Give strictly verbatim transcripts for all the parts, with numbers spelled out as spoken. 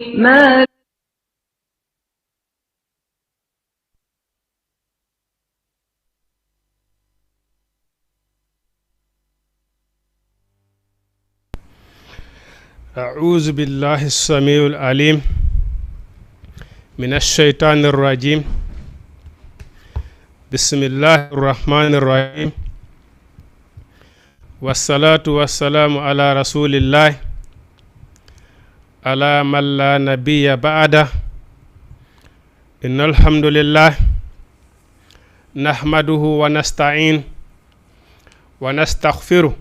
ما أعوذ بالله السميع العليم من الشيطان الرجيم. بسم الله الرحمن الرحيم. والصلاة والسلام على رسول الله، على من لا نبي بعده. إن الحمد لله نحمده ونستعين ونستغفره،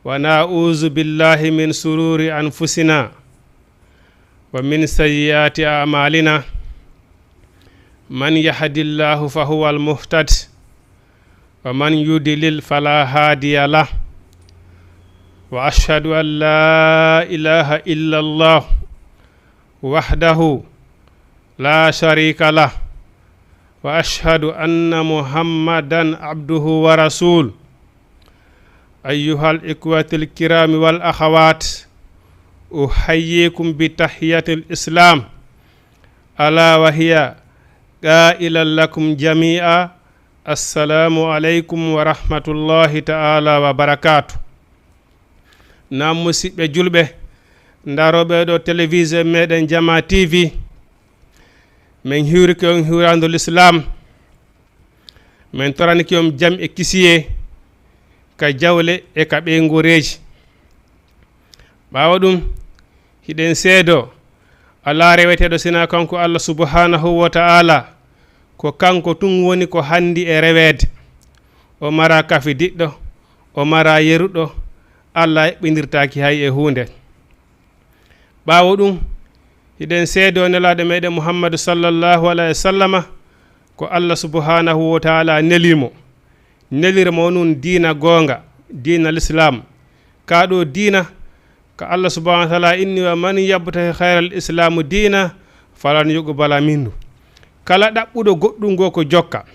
ونعوذ بالله من شرور أنفسنا ومن سيئات أعمالنا. من يهد الله فهو المهتد، ومن يضلل فلا هادي له. وأشهد أن لا إله إلا الله وحده لا شريك له، وأشهد أن محمدا عبده ورسوله. أيها الإخوة الكرام والأخوات، أحييكم بتحية الإسلام، ألا وهي قائلا لكم جميعا: السلام عليكم ورحمة الله تعالى وبركاته. Naam, musiɓɓe julɓe, ndarooɓe ɗo télévision meɗen Jama T V, min hiwrike on hiwraandu Lislaam. Min toranike on jam e kisiyee ka jawle e ka ɓeynguureeji. Ɓaawo ɗum, hiɗen seedoo alaa reweteeɗo sinaa kanko Allah subhanahu wa ta'ala. Ko kanko tun woni ko handi e reweede. O maraa kafidiɗɗo, o maraa yeruɗo, Allah eɓɓindirtaaki hay e huunde. Ɓaawo ɗum, hiɗen seedoo nelaaɗo meɗen Muhammadu sallallahu alayhi wa sallama ko Allah subhanahu wa ta'ala neli mo. Neliri mo nun diina goonga, diina Lislaam. Kaa ɗoo diina ka Allah subhanahu wa ta'ala inni: "Wa man yabtahi khayral islaami diina falan yuqbala minhu." Kala ɗaɓɓuɗo goɗɗum goo ko jokka,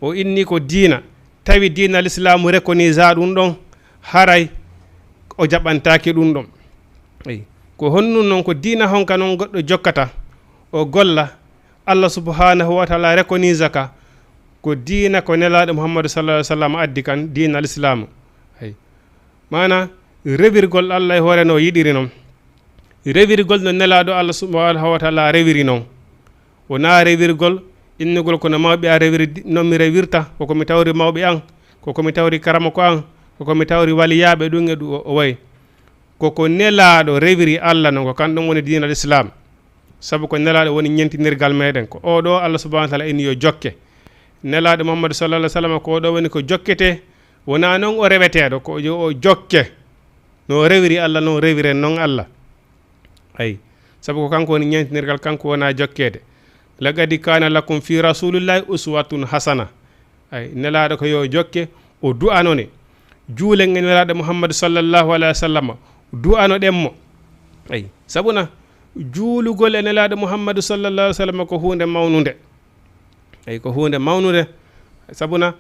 o inni ko diina, tawi diina Lislaamu reconnaît ɗum ɗon, haray o jaɓantaake ɗum ɗon. Eyi. Ko honɗum non? Ko diina honka non goɗɗo jokkata, o golla, Allah subhanahu wa ta'ala reconnaît ka, ko diina ko nelaaɗo Muhammadu sallallahu alayhi wa sallam addi kan, diina Lislaamu. Eyi. Maana, rewirgol Allah e hoore no o yiɗiri non. Rewirgol no nelaaɗo Allah subhanahu wa ta'ala rewiri non. Wonaa rewirgol, innugol ko no mawɓe an rewiri di-, non mi rewirta, ko ko mi tawri mawɓe an, ko ko mi tawri karamoko an, ko ko mi tawri waliyaaɓe ɗum e ɗum o, o wayi. Ko ko nelaaɗo rewiri Allah non, ko kan ɗum woni diinal Islaam. Sabu ko nelaaɗo woni ñentinirgal meɗen. Ko oo ɗoo Allah subhanahu wa ta'ala inni yo jokke. Nelaaɗo Muhammadu sallallahu alayhi wa sallam ko oo ɗoo woni ko jokketee, wonaa non o reweteeɗo, ko yo o jokke. No o rewiri Allah, non rewiren non Allah. Ayi. Sabu ko kanko woni ñentinirgal, kanko wonaa jokkeede. "Laqad kaana lakum fi rasulillahi uswatun hasana." Ayi, nelaaɗo ko yo jokke, o du'anone. Juulen e nelaaɗo Muhammadu sallallahu alayhi wa sallam, du'anoɗen mo. Ayi, sabuna juulugol e nelaaɗo Muhammadu sallallahu alayhi wa sallam ko huunde mawnunde. Eyi, ko huunde mawnunde. Sabuna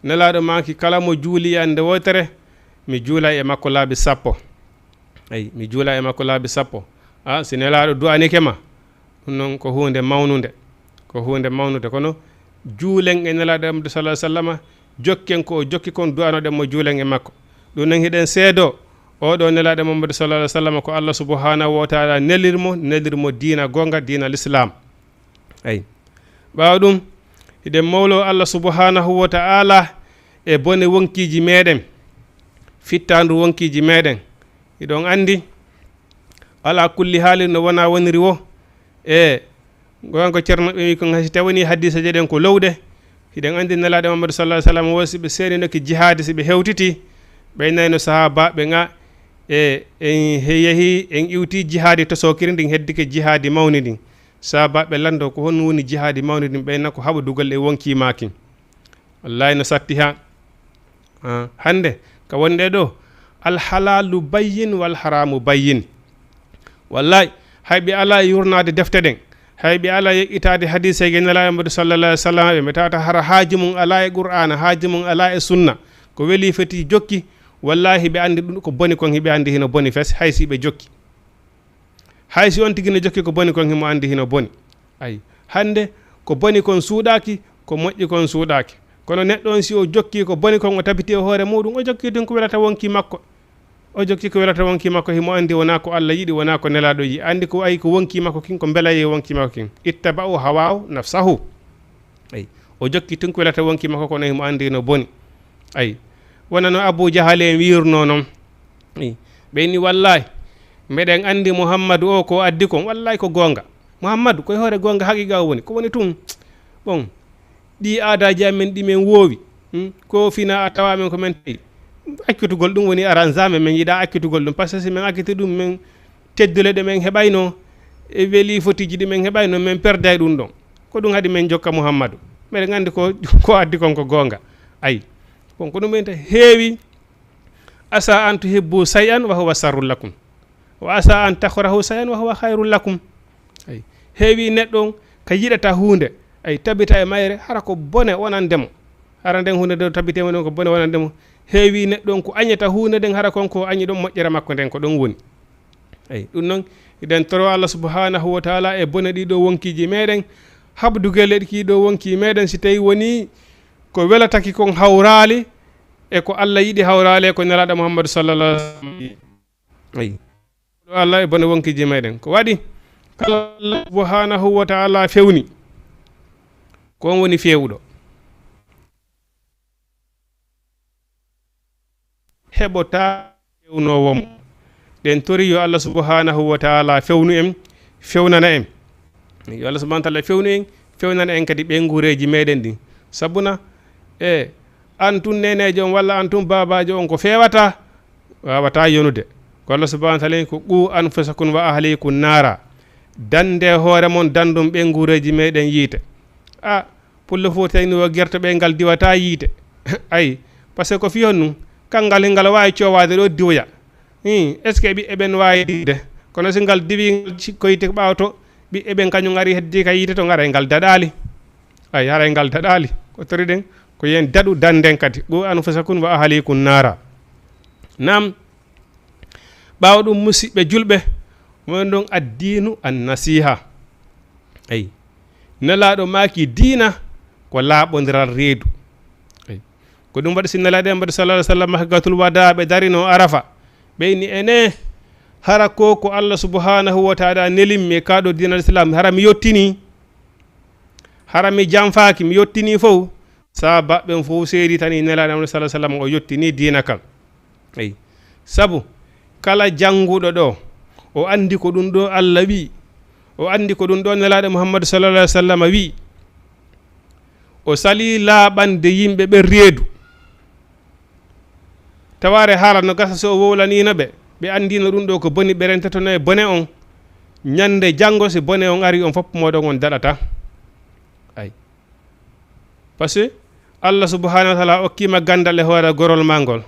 nelaaɗo maaki, kala mo juuli e annde wootere, mi juula e makko laabi sappo. Eyi, mi juula e makko laabi sappo. A, si nelaaɗo du'anike ma, ɗum noon ko huunde mawnunde. Ko huunde mawnunde. Kono juulen e nelaaɗo Muhammadu sallallahu alayhi wa sallam, jokken ko o jokki kon, du'anoɗen mo, juulen e makko. Ɗum noon hiɗen seedoo, oo ɗoo nelaaɗo Muhammadu sallallahu alayhi wa sallam ko Allah subhanahu wa ta'ala nelir mo, nelir mo diina goonga, diina Lislaam. Eyi. Ɓaawo ɗum, hiɗen mawloo Allah subhanahu wa ta'ala e bone wonkiiji meɗen, fittaandu wonkiiji meɗen. Hiɗon anndi, alaa kulli haalin no wonaa woniri wo. E, goonga ko Ceerno ɓe wi kon, hay si tawani hadiiseeje ɗen ko lowɗe, hiɗen anndi nelaaɗo Muhammadu sallallahu alayhi wa sallam wo si ɓe seeninoke jihaadi, si ɓe hewtiti, ɓeynayno sahaabaaɓe ŋa, e, en he-, yahi, en iwti jihaadi tosookiri ndin, heddike jihaadi mawni ndin. Saabaaɓe lanndoo ko honno woni jihaadi mawni ɗin, ɓeyna ko haɓodugol e wonkii maakin. Wallaahi no satti haa. Ah, hannde ka wonɗen ɗoo, alhalaalu bayyin wal haraamu bayyin. Wallaahi, hay ɓe alaa e yurnaade defte ɗen, hay ɓe alaa e yeƴƴitaade hadiiseeje Nelaaɗo Muhammadu sallallahu alayhi wa sallam, ɓe metata hara haaju mum alaa e Qur'aana, haaju mum alaa e sunna. Ko weli foti jokki, wallaahi ɓe anndi ɗum ko boni kon, hiɓe anndi hino boni fes, hay si ɓe jokki. Hay si on tigi no jokki ko boni kon, himo anndi hino boni. Ay, hannde ko boni kon suuɗaaki, ko moƴƴi kon suuɗaaki. Kono neɗɗo on, si o jokki ko boni kon, o tabiti e hoore muɗum, o jokki tun ko welata wonki makko. O jokki ko welata wonki makko, himo anndi wonaa ko Allah yiɗi, wonaa ko Nelaaɗo yiɗi. Anndi ko, ay, ko wonki makko kin, ko mbelaye wonki makko kin. Ittaba'u hawahu nafsahu. Ay, o jokki tun ko welata wonki makko, kono himo anndi no boni. Ay, wona no Abu Jahal en wiirnoo non. Ay, ɓe inni, "Wallahi, meɗen anndi Muhammadu o ko addi kon. Wallahi ko goonga. Muhammadu ko e hoore goonga, haqiqa o woni. Ko woni tun? Bon, ɗi aadaaji amen ɗi men woowi. Hmm? Ko fina a tawa men ko men tawi. Accutugol ɗum woni aran zame, men yiɗa accutugol ɗum. Parce que si men acciti ɗum, men teddule ɗe men heɓayno, e weli fotiji ɗi men heɓayno, men perday ɗum ɗon. Ko ɗum haɗi men jokka Muhammadu. Meɗen anndi ko, ko addi kon ko goonga." Ay, bon, ko ɗum ɓen ta heewi. "Asa an tuhibbu shay'an wa huwa sharrun lakum. Wa asa an takrahu shay'an wa huwa khayrun lakum." Ay, heewi neɗɗo on ka yiɗata huunde, ay, tabita e mayre, hara ko bone wonande mo. Hara nden huunde nden tabite mo, ko bone wonande mo. Heewi neɗɗo on ko añata huunde nden, hara kon ko añi ɗon moƴƴere makko nden ko ɗon woni. Ay, ɗum non, eɗen toro Allah subhanahu wa ta'ala e bone ɗiɗo wonkiiji meɗen, habdugel e ɗi ɗiɗo wonki meɗen, si tawi woni ko welataki kon hawraali e ko Allah yiɗi, hawraali e ko Nelaaɗo Muhammadu sallallahu alaihi wasallam. Ay. Ɗo Allah e bone wonkiiji meɗen. Ko waɗi? Kala Allah subhanahu wa ta'ala fewni, ko on woni fewuɗo. Heɓotaa fewnoowo mo. Ɗen tori yo Allah subhanahu wa ta'ala fewnu en, fewnana en. Yo Allah subhanahu wa ta'ala fewnu en, fewnana en kadi ɓeynguureeji meɗen ɗin. Sabuna, e, an tun neneejo on walla an tun baabaajo on ko feewata, waawata yonude. Ko Allah subhanahu wa ta'ala, ko "Qu anfusakum wa ahlikum naara." Dande hoore mon, dandum ɓeynguureeji meɗen yiite. A, pullo fof tawi ni o gerto ɓe ngal diwata yiite. Ay, parce que ko fiyon nun, kangal ngal waawi coowaade ɗo diwoya. Hmm, est-ce que ɓiɓɓe ɓen waawi diwde? Kono si ngal diwi, ngal ci-, ko yiite ɓaawo to, ɓiɓɓe ɓen kañum ari heddi ka yiite to, ngaray ngal daɗaali. Ay, haray ngal daɗaali. Ko toriɗen, ko yen daɗu danden kadi. "Qu anfusakum wa ahlikum naara." Naam, ɓaawo ɗum, musiɓɓe julɓe, woni ɗon addiinu an nasiha. Ay, Nelaaɗo maaki diina ko laaɓondiral reedu. Ay, ko ɗum waɗi si Nelaaɗo Muhammadu sallallahu alaihi wasallam hajjatul wadaa ɓe darino Arafa. Ɓe inni, "Ene, hara ko, ko Allah subhanahu wa ta'ala nelimmi e kaɗo diinal Islam, hara mi yottini, hara mi janfaaki, mi yottini fow." Sahaaba ɓen fow seeditani Nelaaɗo Muhammadu sallallahu alaihi wasallam o yottini diina kan. Eyi. Sabu kala jannguɗo ɗo, o anndi ko ɗum ɗo Allah wi'i, o anndi ko ɗum ɗo Nelaaɗo Muhammadu sallallahu alaihi wasallam wi'i. O salii laaɓande yimɓe ɓen reedu. Tawaare haala no gasa so o wowlaniino ɓe, ɓe anndiino ɗum ɗo ko boni, ɓe rentetono e bone on. Ñannde janngo, si bone on ari, on fof mooɗon on daɗata. Ay. Parce que Allah subhanahu wa ta'ala okkii ma ganndal e hoore gorol ma ngol.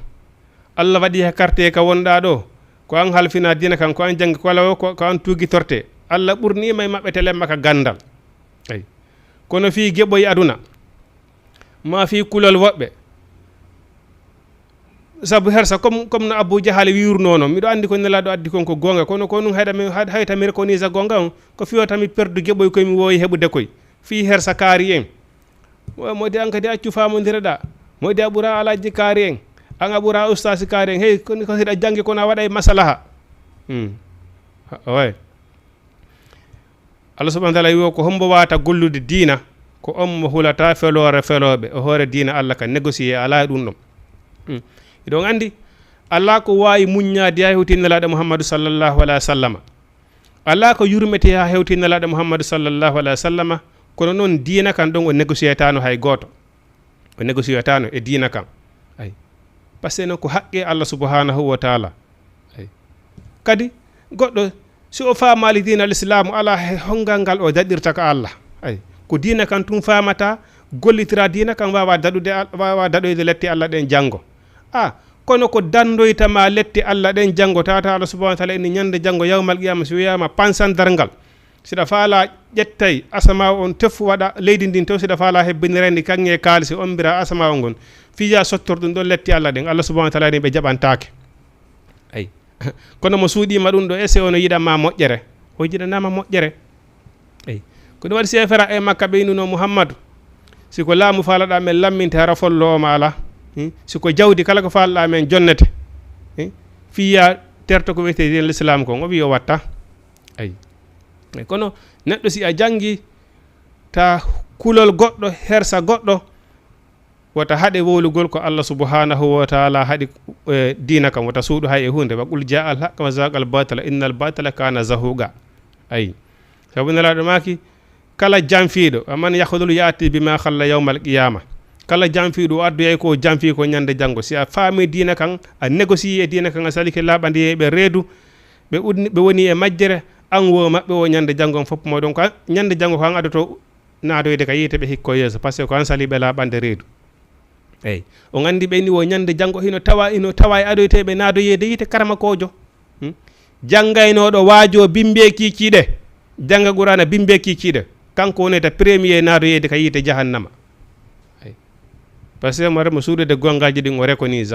Allah waɗi he karte ka wonɗaa ɗo. Ko an halfina diina kan, ko an janngi, ko ala o, ko, ko an tuugitorte. Allah ɓurniima e maɓɓe telemma ka ganndal. Ay. Kono fii geɓoy aduna, ma fii kulol woɓɓe, sabu hersa, comme, comme no Abu Jahal wiirunoo non, miɗo anndi ko Nelaaɗo addi kon ko goonga, kono ko ɗum hayta mi, hay-, hayta mi reconnaître goonga on, ko fii wata mi perdu geɓoy koy mi woowi heɓude koy. Fii hersa kaari en. Mo-, moodi an kadi accu faamondireɗaa. Moodi a ɓuraa alaaji kaari en. An a ɓuraa ustaasi kaari en. Hey, kono ko hiɗa janngi kono a waɗay masalaha. Hmm. Ha, oy. Allah subhanahu wa ta'ala wi'o ko hombo waata gollude diina, ko on mo hulata feloore felooɓe. O hoore diina Allah ka négocier alaa e ɗum ɗon. Hmm. Hiɗon anndi, alaa ko waawi muññaade haa hewti Nelaaɗo Muhammadu sallallahu alaihi wa sallama. Alaa ko yurmetee haa hewti Nelaaɗo Muhammadu sallallahu alaihi wa sallama. Kono noon diina kan ɗon o négocier taano hay gooto. O négocier taano e diina kan. Ay. Parce que noon ko haqqe Allah subhanahu wa ta'ala. Ay. Kadi goɗɗo, si o faamaali diina Lislaamu, alaa he hongal ngal o daɗirta ka Allah. Ay, ko diina kan tun faamata, gollitira diina kan, waawa daɗude Al-, waawa daɗoyde lette Allah ɗen janngo. A, kono ko danndoyta ma lette Allah ɗen janngo, tawata Allah subhanahu wa ta'ala inni ñannde janngo, yawmal qiyama, si wiyaama pansan darngal. Siɗa faala ƴettay asamaa on tefu waɗa leydi ndin tew, siɗa faala hebbinirayndi kaŋŋe kaalisi, ommbira asamaa on ngon. Fiya sottor ɗum ɗon lette Allah ɗen, Allah subhanahu wa ta'ala ni ɓe jaɓantaake. Ay. Kono mo suuɗiima ɗum ɗo, ese ono yiɗa ma moƴƴere. O yiɗanama moƴƴere. Eyi. Ko ɗum waɗi si en fera e makka ɓe innuno Muhammadu. Si ko laamu faalaɗa men lamminte hara follo o ma ala. Hmm? Si ko jawdi kala ko faalaɗa men jonnete. Hmm? Fiya terto ko wiyetee diine l'islam kon. O wi o watta. Eyi. Eyi, kono neɗɗo si a janngi ta kulol goɗɗo, hersa goɗɗo, wota haɗe wowlugol ko Allah subhanahu wa taala haɗi, eh, diina kam, wota suuɗu hay e huunde. Wa qul jaa al haq wa zaqa al batila, inna al batila kana zahuqa. Ayi. Sabu Nelaaɗo maaki, kala janfiiɗo, wa man yahdul yaati bima khalla yawmal qiyama. Kala janfiiɗo, o addoyay ko janfi ko ñande janngo. Si a faami diina kan, a négocier e diina kan, a salike laaɓande yeeɓe reedu, ɓe udni, ɓe woni e majjere, an wo maɓɓe o ñande janngo on fof moɗon ko an, ñande janngo ko an addoto naadoyde ka yiite ɓe hikko yeeso, parce que ko an sali ɓe laaɓande reedu. Eyi, on anndi ɓe ni wo ñande janngo hino tawa, hino tawa e adoyteeɓe naadoyeede yiite karamakoojo. Hmm? Janngaynooɗo waajo bimbe kiikiiɗe, jannga Qur'aana bimbe kiikiiɗe, kanko woneta premier naadoyeede ka yiite jahannama. Eyi. Parce que mo remo suudude gongaaji ɗin o reconnaît.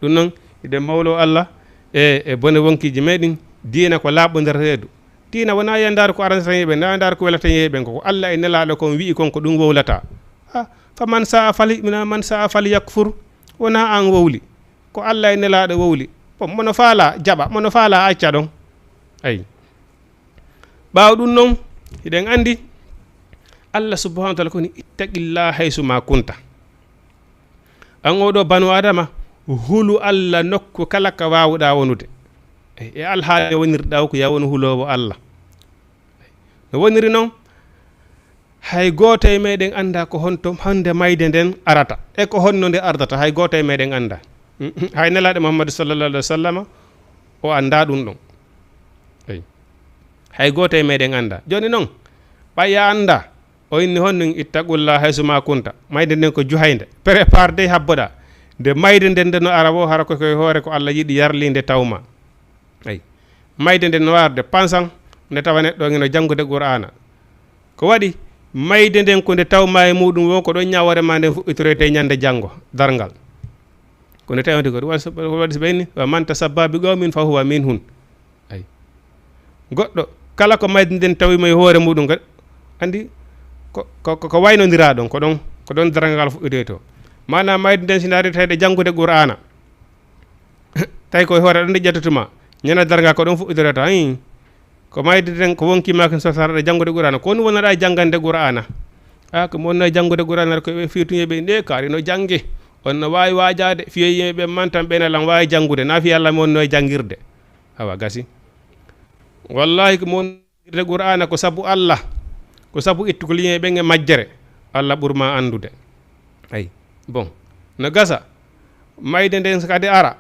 Ɗum noon, eɗen mawlo Allah e, e bone wonkiji meɗen. Diina ko laaɓondira reedu. Diina wona yo ndaar ko arata yeeɓe, na ndaar ko welata yeeɓe, ko Allah e Nelaaɗo kon wi'i kon ko ɗum wowlata. Ah, fa man sa'a fali, mina man sa'a fali yakfur. Wona an wowli. Ko Allah e Nelaaɗo wowli. Bon, mono faala jaɓa, mono faala acca ɗon. Ayi. Ɓaawo ɗum noon, hiɗen anndi Allah subhanahu wa taala koni ittaqillaha haysu ma kunta. An oɗo banu Adama, hulu Allah nokku kala ka waawuɗa wonude. E, e alhaali wonirɗa o ko ya wonu huloowo Allah. No woniri noon, hay gooto e meɗen annda ko honto hande mayde nden arata. E ko honno nde ardata, hay gooto e meɗen annda. Hay Nelaaɗo Muhammadu sallallahu alaihi wa sallama, o annda ɗum ɗon. Eyi. Hay gooto e meɗen annda. Jooni noon, ɓay a annda, o inni honno ittaqullaha haysu ma kunta. Mayde nden ko juhaynde. Prépare dey habboɗa. Nde mayde nden nde no ara wo hara ko koye hoore ko Allah yiɗi yarlinde tawma. Eyi. Mayde nden no arde pansan, nde tawa neɗɗo ngeno janngude Qur'aana. Ko waɗi, mayde nden ko nde tawma e muɗum wo ko ɗon ñawore ma nden fuɗɗitoroyte ñande janngo, darngal. Ko nde tawi ko waɗi so, waɗi so ɓe inni, "Wa man tasabba bi qawmin fa huwa minhum." Ayi. Goɗɗo, kala ko mayde nden tawimo e hoore muɗum, kadi, anndi, ko, ko, ko, ko waynondira ɗon, ko ɗon, ko ɗon darngal fuɗɗitoyto. Maanaam mayde nden si naari tawde janngude Qur'aana. Tawi koye hoore ɗon nde ƴettotuma. Ñande darnga ko ɗon fuɗɗitorata. Ayi. Ko mayde nden ko wonki ma kin sosaraɗa janngude Qur'aana. Ko on wonaɗa janngande Qur'aana. A, ko mo wonno e janngude Qur'aana, ko ɓe fiitu yimɓe nde kaari no janngi. On no waawi waajaade, fiye yimɓe man tan ɓe na lan waawi janngude. Na fiye Allah mo wonno e janngirde. Awa gasi. Wallahi ko mo won irde Qur'aana ko sabu Allah. Ko sabu ittugol yimɓe ɓen e majjere. Allah ɓurma anndude. Ayi. Bon. No gasa. Mayde nden kadi ara.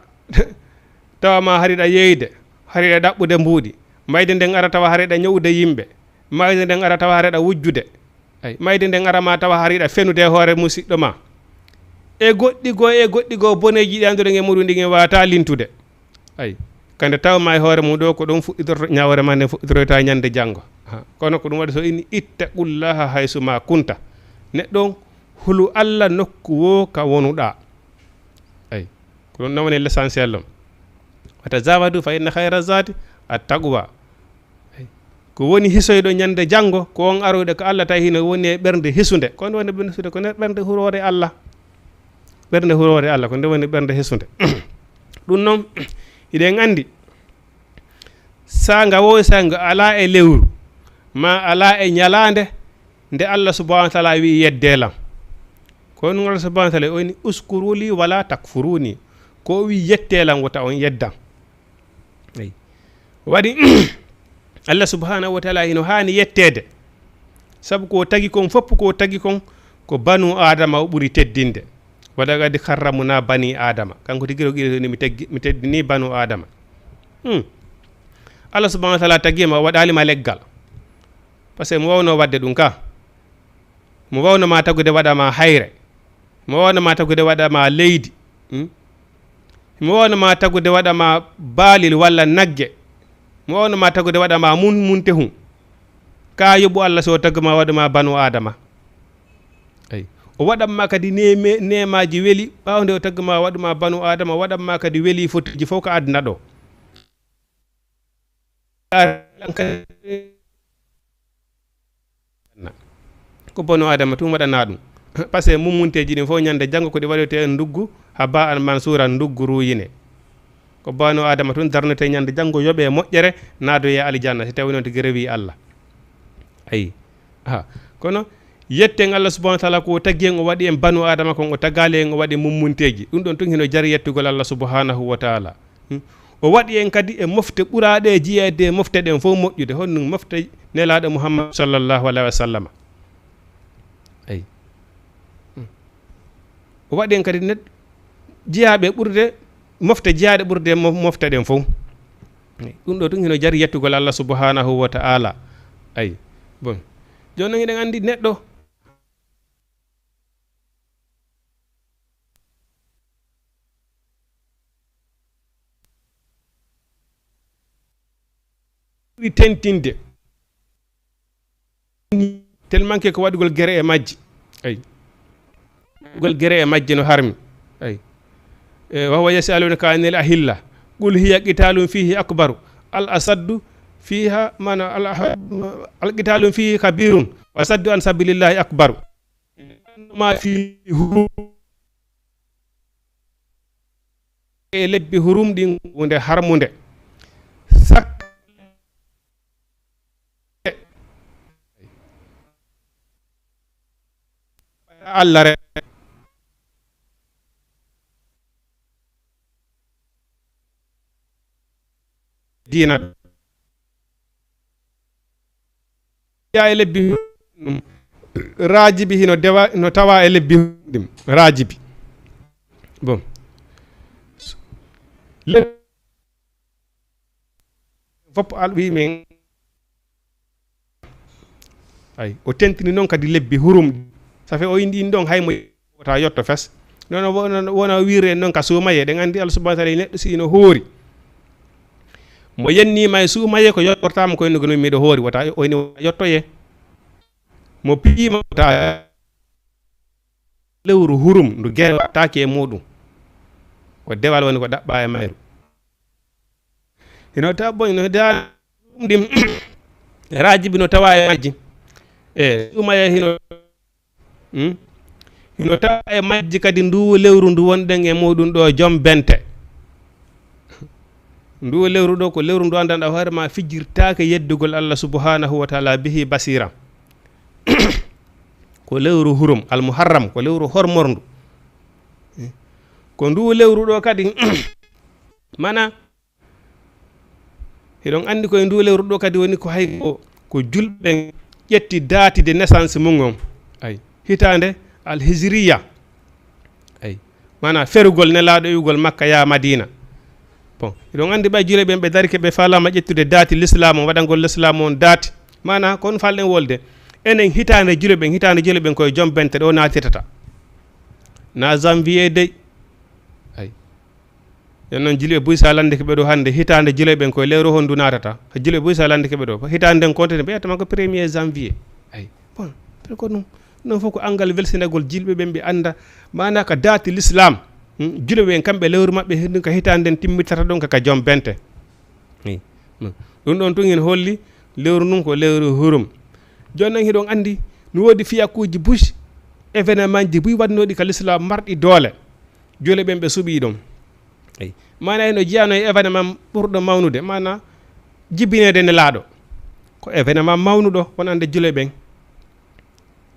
Tawa ma hariɗa yeeyde, hariɗa ɗaɓɓude mbuuɗi. Mayde nden ara tawa hariɗa ñowude yimɓe. Mayde nden ara tawa hariɗa wujjude. Ayi, mayde nden ara ma tawa hariɗa fenude e hoore musiɗɗo ma. E goɗɗi goo, e goɗɗi goo boneeji ɗi annduɗen e muɗum ɗin en waawata lintude. Ayi, kande tawa ma e hoore mum ɗo ko ɗon fuɗɗitorto, ñawore ma nden fuɗɗitoroyta ñande janngo. Ha, kono ko ɗum waɗi so inni ittaqullaha haysu ma kunta. Neɗɗo on hulu Allah nokku wo ka wonuɗa. Ayi. Ko ɗum ɗon woni l'essentiel ɗon. Wa tazawadu fa inna khayra zadi at taqwa. Ko woni hisoyɗo ñande janngo, ko on aroyɗo ko Allah tawi hino woni e ɓernde hisunde. Ko nde woni ɓernde hisunde, ko nder ɓernde huroore Allah. Ɓernde huroore Allah, ko nde woni ɓernde hisunde. Ɗum noon, hiɗen anndi, saanga wo e saanga alaa e lewru, ma alaa e ñalaande, nde Allah subhanahu wa taala wi'i yedde lan. Ko ɗum Allah subhanahu wa taala o inni, "Uskuru li wala takfuruni." Ko o wi'i yette lan wota on yeddan. Eyi. Waɗi Allah subhanahu wa taala hino haani yetteede. Sabu ko tagi kon fof ko tagi kon ko banu Adama o ɓuri teddinde. Wala qad karramna bani Adama. Kanko tigi rogi ni mi teggi, mi teddini banu Adama. Hmm. Allah subhanahu wa taala tagima o waɗali ma leggal. Parce que mo wawno wadde ɗum ka. Mo wawno ma tagude waɗa ma hayre. Mo wawno ma tagude waɗa ma leydi. Hmm? Mo wawno ma tagude waɗa ma baalil walla nagge. Mo wawno ma tagude waɗa ma mun, munte hun. Ka yoɓu Allah so taggu ma waɗu ma banu Adama. Eyi. O waɗan ma kadi neeme-, neemaaji weli, ɓaawo nde o taggu ma waɗu ma banu Adama, o waɗan ma kadi weli fotiji fof ka aduna ɗo. Ko banu Adama tun waɗanaa ɗum. Parce que mummunteeji ɗin fof ñande janngo ko ɗi waɗetee nduggu, haba an mansura, nduggu ruuyine. Ko banu Adama tun darnetee ñande janngo, yoɓee moƴƴere, naadoyee aljanna, si tawi noon tigi rewii Allah. Ayi. Ha. Kono yetten Allah subhanahu wa taala ko o tagi en, o waɗi en banu Adama kon, o tagaali en, o waɗi mummunteeji. Ɗum ɗon tun hino jari yettugol Allah subhanahu wa taala. Hmm. O waɗi en kadi e mofte ɓuraaɗe e jiyeede e mofte ɗen fof moƴƴude. Honɗum? Mofte Nelaaɗo Muhammad sallallahu alaihi wa sallam. Ayi. Hmm. O waɗi en kadi neɗɗo jiyaaɓe ɓurde, mofte jiyaaɗe ɓurde mo-, mofte ɗen fof. Ɗum ɗo tun hino jari yettugol Allah subhanahu wa ta'ala. Ayi. Bon. Jooni non hiɗen anndi neɗɗo ɓuri tentinde. Tellement que ko waɗugol gere e majji. Ayi. Waɗugol gere e majji no harmi. Ayi. E, wa huwa yas'alunaka anil ahilla. Qul hiya qitalun fihi akbaru. Al asaddu fiha, mana, al ah-, al qitalun fihi kabirun. Wa saddu an sabilillahi akbaru. Ma fihi hurun. E lebbi hurum ɗin, huunde harmunde. Sak-, Allah re-, diina. Ya e lebbi ɗum, raajibi hino dewa, no tawa e lebbi ɗum, raajibi. Bon. Lebbi fof al wi men. Ay, o tentini noon kadi lebbi hurum. Ça fait o indi ɗin ɗon hay mo wota yotto fes. Noon wona, wona wiire en noon ka suumaye. Ɗen anndi Allah subhanahu wa taala neɗɗo si ino hoori. Mo yenniima e suumaye ko yottortaama ko ino gonumi miɗo hoori wota o ino yottoye. Mo piima wota lewru hurum ndu gere wattaaki e muɗum. Ko dewal woni ko ɗaɓɓa e mayru. Hino tawa bon, hino da-, ɗum ɗin raajibi no tawa e majji. E, ɗuma e hino, hmm? Hino tawa e majji kadi ndu lewru ndu wonɗen e muɗum ɗo jom bente. Ndu lewru ɗo ko lewru ndu anndanɗa hoore ma fijirtaake yeddugol Allah subhanahu wa taala bihi basira. Ko lewru hurum, al muharram, ko lewru hormorndu. Ko ndu lewru ɗo kadi, mana, hiɗon anndi ko e ndu lewru ɗo kadi woni ko hay ko, ko julɓe ƴetti daati de naissance mum on. Ay, hitaande al hijriya. Ay, mana ferugol Nelaaɗo iwgol Makka yaa Madina. Bon, hiɗon anndi ɓay julɓe ɓen ɓe dari ke ɓe faalama ƴettude daati l'islam on, waɗangol l'islam on daati. Mana kon falɗen wolde. Enen hitaande julɓe ɓen, hitaande julɓe ɓen koye jom bente ɗo naatirtata. Na janvier dey. Ay. Nden noon, julɓe buy, so a landike ɓe ɗo hannde, hitaande julɓe ɓen, koye lewru honndu naatata? Julɓe buy, so a landike ɓe ɗo, hitaande nden, konte ɓe yetta ma ko premier janvier. Ay, bon, ko ɗum. Ɗum fof ko anngal welsinagol julɓe ɓen, ɓe annda maanaa ka daati l'islam. Hmm, julɓe ɓen, kamɓe lewru maɓɓe, henndu ka hitaande nden timmittata ɗon ka, ka jom bente. Eyi. Ɗum ɗon tun ene holli lewru ndun ko lewru hurum. Jooni non, hiɗon anndi, no woodi fiyakuuji buy, événement ji buy waɗnooɗi ka l'islam marɗi doole. Julɓe ɓen ɓe suɓii ɗum. Eyi. Maanaa hino jeyaano e événement ɓurɗo mawnude, maanaa jibineede Nelaaɗo. Ko événement mawnuɗo wonande julɓe ɓen.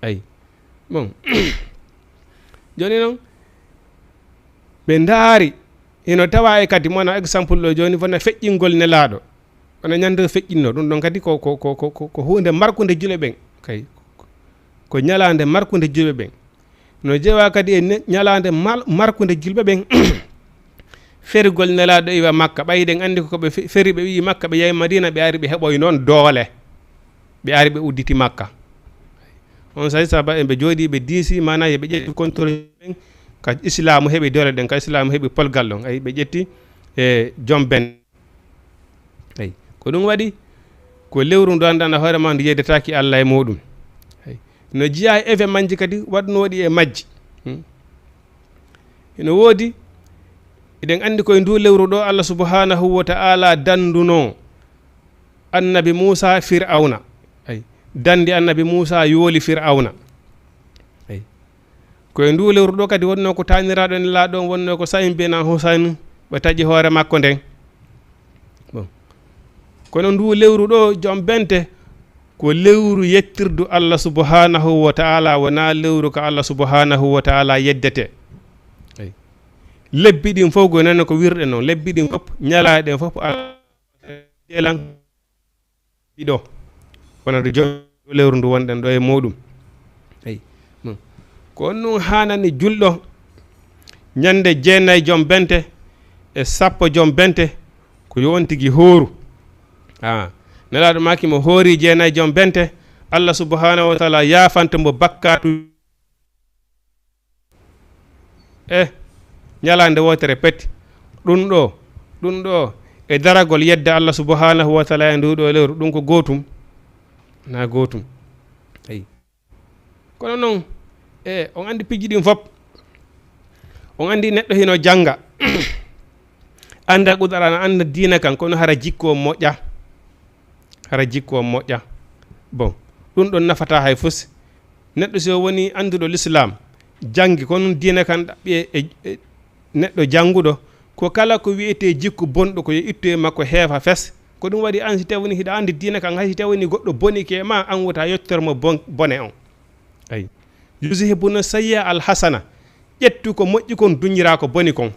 Eyi. Bon. Jooni non, ɓe ndaari, hino tawa e kadi, mo wona exemple ɗo jooni, wona feƴƴingol Nelaaɗo. Wona ñande o feƴƴinno. Ɗum ɗon kadi ko, ko, ko, ko, ko, ko huunde markunde julɓe ɓen. Kay. Ko ñalaande markunde julɓe ɓen. No jeyaa kadi e ne-, ñalaande mal-, markunde julɓe ɓen. Ferugol Nelaaɗo iwa Makka. Ɓay eɗen anndi ko ɓe fe-, feri, ɓe wi'i Makka, ɓe yahi Madina, ɓe ari ɓe heɓoyi noon doole. Ɓe ari ɓe udditi Makka. On saa'i sahaba en ɓe jooɗii, ɓe diisi, maanaa yo ɓe ƴettu contrôle ɓen ka islaamu heɓi doole ɗen, ka islaamu heɓi polgal ɗon. Ay, ɓe ƴetti e jom ben. Eyi, ko ɗum waɗi, ko lewru ndu anndanɗaa hoore ma ndu yeddetaaki Allah e muɗum. Eyi, no jeyaa e événement ji kadi waɗnooɗi e majji. Hmm. Ina woodi, eɗen anndi ko e ndu lewru ɗo Allah subhanahu wa ta'ala danndunoo Annabi Muusa Fir'awna. Ay. Dandi Annabi Muusa yooli Fir'awna. Ay. Ko e ndu lewru ɗo kadi wonnoo ko taaniraaɗo nelaaɗo on, wonnoo ko Sa'in bin Husayn, ɓe taƴi hoore makko nden. Bon. Kono ndu lewru ɗo, jom bente, ko lewru yettirdu Allah subhanahu wa ta'ala, wonaa lewru ko Allah subhanahu wa ta'ala yeddete. Ay. Lebbi ɗin fof, ko nana ko wirɗe noon, lebbi ɗin fof, ñalaaɗe ɗen fof, Allah yelan ɗiɗo. Wonande jom lewru ndu wonɗen ɗo e muɗum. Eyi. Hmm. Ko on nun haanani julɗo ñande jeenayi jom bente e sappo jom bente, ko yo on tigi hooru. Ah. Nelaaɗo maaki mo hoori jeenayi jom bente, Allah subhanahu wa ta'ala yaafanta mo bakkaatu e ñalaande wootere pet. Ɗum ɗo, ɗum ɗo e daragol yedda Allah subhanahu wa ta'ala e ndu ɗo lewru, ɗum ko gootum? Na gootum. Eyi. Kono noon, e, on anndi pijji ɗin fop. On anndi neɗɗo hino jannga. Annda Qur'aana, annda diina kan, kono hara jikku on moƴƴa. Hara jikku on moƴƴa. Bon, ɗum ɗon nafataa hay fus. Neɗɗo si o woni annduɗo Lislaam, janngi ko noon diina kan ɗaɓɓi e, e, e neɗɗo jannguɗo, ko kala ko wiyetee jikku bonɗo ko yo ittu e makko heefa fes. Ko ɗum waɗi an si tawii hiɗa anndi diina kan, hay si tawii goɗɗo boni ke ma, an wota yettor mo bon-, bone on. Ayi. Yuzhibuna sayyi'a al hasana. Ƴettu ko moƴƴi kon, duñiraa ko boni kon.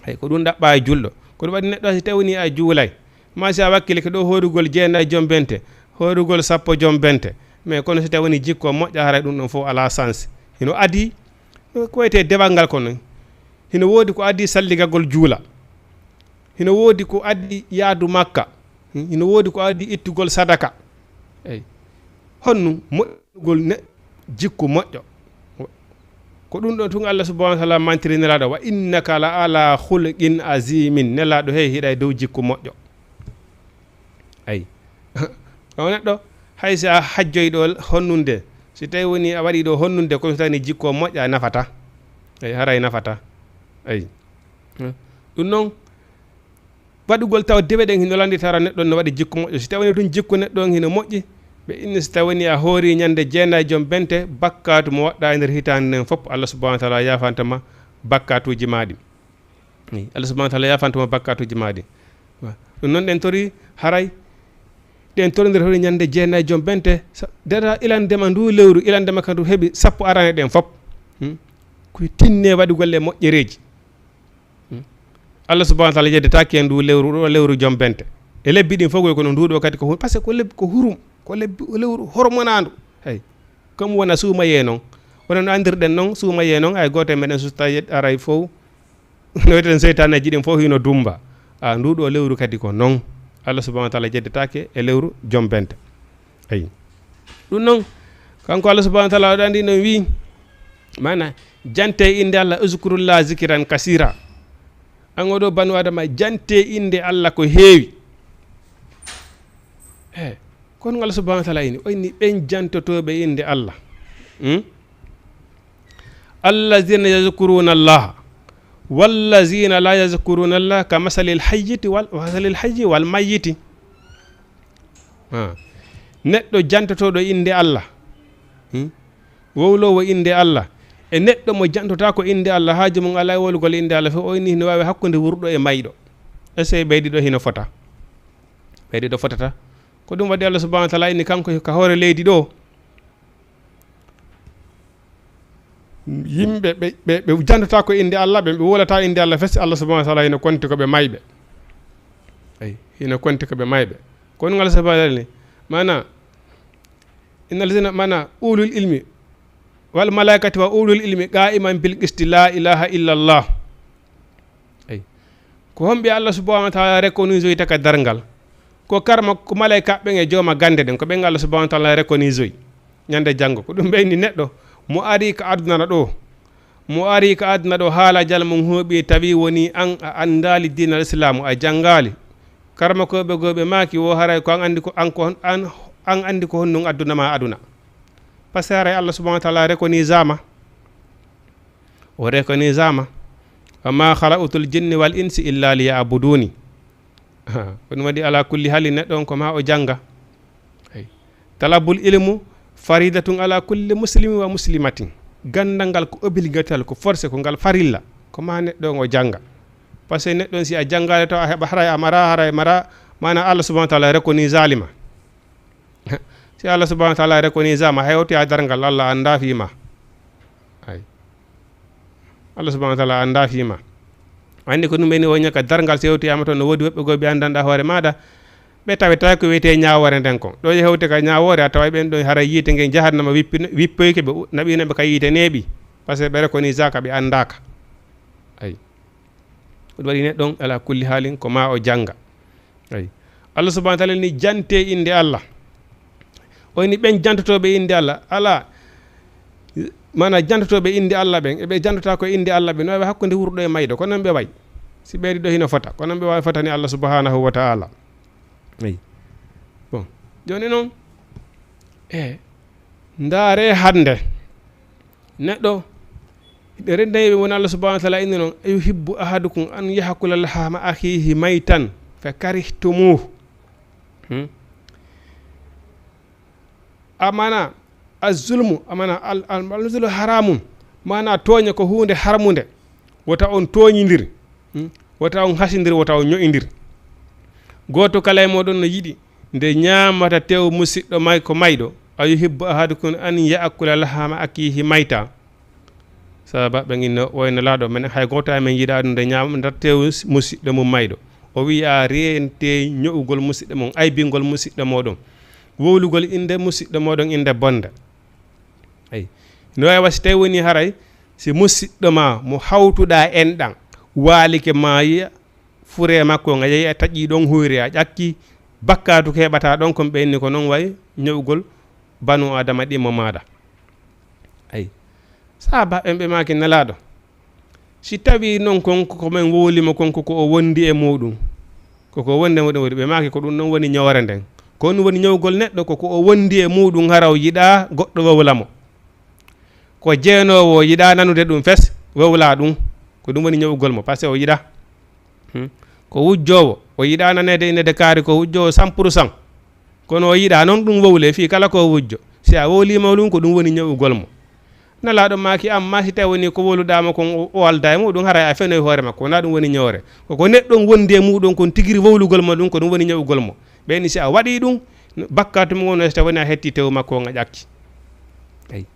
Hay ko ɗum ɗaɓɓaa e julɗo. Ko ɗum waɗi neɗɗo si tawii a juulay, maa si a wakkilike ɗo hoorugol jeenayi jom bente, hoorugol sappo jom bente. Mais kono si tawii jikku on moƴƴa, haray ɗum ɗon fof alaa sens. Hino adii, ko wiyetee dewal ngal kono. Hino woodi ko adii salligagol juula. Hino woodi ko adii yaadu Makka. Hino woodi ko adii ittugol sadaka. Eyi. Honno moƴƴugol ne-, jikku moƴƴo. Ko ɗum ɗon tun Allah subhanahu wa ta'ala mantiri Nelaaɗo, "Wa innaka la ala khuluqin azimin." Nelaaɗo, hey, hiɗa e dow jikku moƴƴo. Ayi. O neɗɗo, hay si a hajjoy ɗo honnunde, si tawi woni a waɗi ɗo honnunde, kono so tawi ni jikku on moƴƴa, nafata. Ayi, haray nafata. Ayi. Ɗum noon, waɗugol taw dewe ɗen hino lanndita hara neɗɗo on no waɗi jikku moƴƴo. Si tawii tun jikku neɗɗo on hino moƴƴi, ɓe inni si tawii a hoori ñande jeenayi jom bente, bakkaatu mo waɗɗa e nder hitaande nden fof, Allah subhanahu wa ta'ala yaafanta ma bakkaatuuji maa ɗin. Eyi, Allah subhanahu wa ta'ala yaafanta ma bakkaatuuji maa ɗin. Wa-, ɗum noon ɗen tori haray, ɗen tori nder hoori ñande jeenayi jom bente, sa-, dara ilandema ndu lewru, ilandema ka ndu heɓi sappo arane ɗen fof. Hmm? Ko tinne waɗugol e moƴƴereeji. Hmm? Allah subhanahu wa ta'ala yeddetaake en ndu lewru, ɗo lewru jom bente. E lebbi ɗin fof ko no ndu ɗo kadi ko hu-, parce que ko lebbi ko hurum, ko lebbi, ko lewru hormonaandu. Hey. Comme wona suumayee noon. Wona no anndirɗen noon, suumayee noon, hay gooto e meɗen susta yed-, aray fof. No wiyeten seytaaneeji ɗin fof hino dumba. A, ndu ɗo lewru kadi ko noon. Allah subhanahu wa ta'ala yeddetaake e lewru jom bente. Ayi. Ɗum noon, kanko Allah subhanahu wa ta'ala o ɗandi no wi'i, maana, jante innde Allah, uzkurullah zikiran kasira. An oɗo banu Adama, jante innde Allah ko heewi. Eh, kono Allah subhanahu wa ta'ala ini, o inni ɓen jantotooɓe innde Allah. Hmm? Allazina yazkuruna Allah, wallazina la yazkuruna Allah, ka masalil hayyiti wal, masalil hayyi wal mayyiti. Ha. Neɗɗo jantotooɗo innde Allah, hmm? Wowloowo innde Allah, e neɗɗo mo jantotaako innde Allah, haaju mum alaa e wowlugol innde Allah, fof o inni hino waawi hakkunde wurɗo e mayɗo. Essaye ɓe ɗiɗo hino fota. Ɓe ɗiɗo fotata. Ko ɗum waɗi Allah subhanahu wa ta'ala inni kanko ka hoore leydi ɗo, yimɓe ɓe, ɓe, ɓe jantata ko innde Allah, ɓe, ɓe wolata innde Allah fes, Allah subhanahu wa ta'ala hino konti ko ɓe mayɓe. Ay, hino konti ko ɓe mayɓe. Ko ɗum Allah subhanahu wa ta'ala ni, maana, innal ladhina, maana, ulul ilmi, wal malaikati wa ulul ilmi qa'iman bil qisti la ilaha illa Allah. Ay. Ko homɓe Allah subhanahu wa ta'ala reconnaître ka darngal? Ko karma, ko malaika ɓen e jooma gande ɗen, ko ɓen Allah subhanahu wa ta'ala reconnaître. Ñande janngo, ko ɗum ɓeyni neɗɗo mo ari ka aduna ɗo. Mo ari ka aduna ɗo, haala jal mum hooɓi, tawi woni an a anndaali diinal Islaamu, a janngaali. Karma ko ɓe goo ɓe maaki wo haray ko an anndi ko, an ko hon-, an, an anndi ko honɗum adduna ma aduna. Parce que haray Allah subhanahu wa ta'ala reconnaître ma. O reconnaître ma. Wa ma khalaqtul jinni wal insi illa liya'buduni. Ko ɗum waɗi, ala kulli haali, neɗɗo on ko ma o jannga. Ay. Talabul ilmu faridatun ala kulli muslimi wa muslimatin. Ganndal ngal ko obligatoire, ko forcé, ko ngal farilla. Ko ma neɗɗo on o jannga. Parce que neɗɗo on, si a janngaali taw a heɓa, haray a mara, haray mara, mana Allah subhanahu wa ta'ala reconnaît zalima. Si Allah subhanahu wa ta'ala reconnaît zalima, hay o tiya darngal, Allah annda fii ma. Ay. Allah subhanahu wa ta'ala annda fii ma. Anndi ko ɗum ɓeni o ñaka darngal, si o tiyama toon, no woodi woɓɓe goo ɓe anndanɗa hoore maaɗa, ɓe tawata ko wiyetee ñaawoore nden kon. Ɗo hewti ka ñaawoore, a taway ɓen ɗon haray yiite ngen jahannama wippi-, wippoyke ɓe, u-, naɓino ɓe ka yiite neeɓi. Parce que ɓe reconnaît zalika, ɓe anndaaka. Ay. Ko ɗum waɗi neɗɗo on, ala kulli haalin, ko ma o jannga. Ay. Allah subhanahu wa ta'ala ni, jante innde Allah. O ni ɓen jantotooɓe innde Allah, ala, mana jantotooɓe innde Allah ɓen, e ɓe jantota ko innde Allah ɓen, no wayi hakkunde wurɗo e mayɗo, ko non ɓe wayi. Si ɓe ɗiɗo hino fota, ko non ɓe wayi fotani Allah subhanahu wa ta'ala. Ay. Bon, jooni non, e, ndaare hannde. Neɗɗo, hiɗo renda yimɓe woni Allah subhanahu wa ta'ala inni non, "Ayuhibbu ahadukum an ya'kula lahma akhihi maytan fakarihtumuh." Hmm? Amana, az-zulmu, amana, al, al, al-zulmu haramun. Mana tooñe ko huunde harmunde. Wota on tooñindir. Hmm? Wota on hasindir, wota on ño'indir. Gooto kala e mooɗon no yiɗi nde ñaamata tew musiɗɗo may-, ko mayɗo. "Ayuhibbu ahadukum an ya'kula lahma akhihi mayta." Sahaaba ɓen inno, "O Nelaaɗo men, hay gooto amen yiɗaa ɗum nde ñaamata tew musiɗɗo mum mayɗo." O wi'i, "A reente ño'ugol musiɗɗo mon, aybingol musiɗɗo mooɗon, wowlugol innde musiɗɗo mooɗon, innde bonnde." Ay. No wayi wa si tawi woni haray, si musiɗɗo ma mo hawtuɗaa enɗan waalike, maayi, furee makko on, a yehi a taƴi ɗon huyre, a ƴakki bakkaatu ko heɓataa ɗon kon, ɓe inni ko non wayi ño'ugol banu Aadama ɗimmo maaɗa. Ay. Sahaaba ɓen ɓe maaki, "Nelaaɗo, si tawii non kon ko ko men wowlimo kon ko ko o wondi e muuɗum, ko ko wondi e muuɗum woni," ɓe maaki, "Ko ɗum non woni ñoore nden. Ko ɗum woni ñowgol neɗɗo, ko ko o wondi e muuɗum, hara o yiɗaa goɗɗo wowla mo. Ko jeenoowo, o yiɗaa nanude ɗum fes, wowlaa ɗum. Ko ɗum woni ño'ugol mo, parce que o yiɗaa." Hmm? Ko wujjoowo, o yiɗaa naneede innde de kaari ko wujjoowo cent pour cent. Kono o yiɗaa non ɗum wowle fii kala ko wujjo. Si a wowliima ɗum, ko ɗum woni ño'ugol mo. Nelaaɗo maaki, "Amma si tawi woni ko wowluɗaa mo kon o, o aldaa e muuɗum, haray a fenoy hoore makko, wonaa ɗum woni ñoore. Ko ko neɗɗo on wondi e muuɗum kon tigiri wowlugol mo ɗum, ko ɗum woni ño'ugol mo." Ɓe ni si a waɗii ɗum, bakkaatu mum on, si tawi woni a hetti tew makko on a ƴakki. Ay.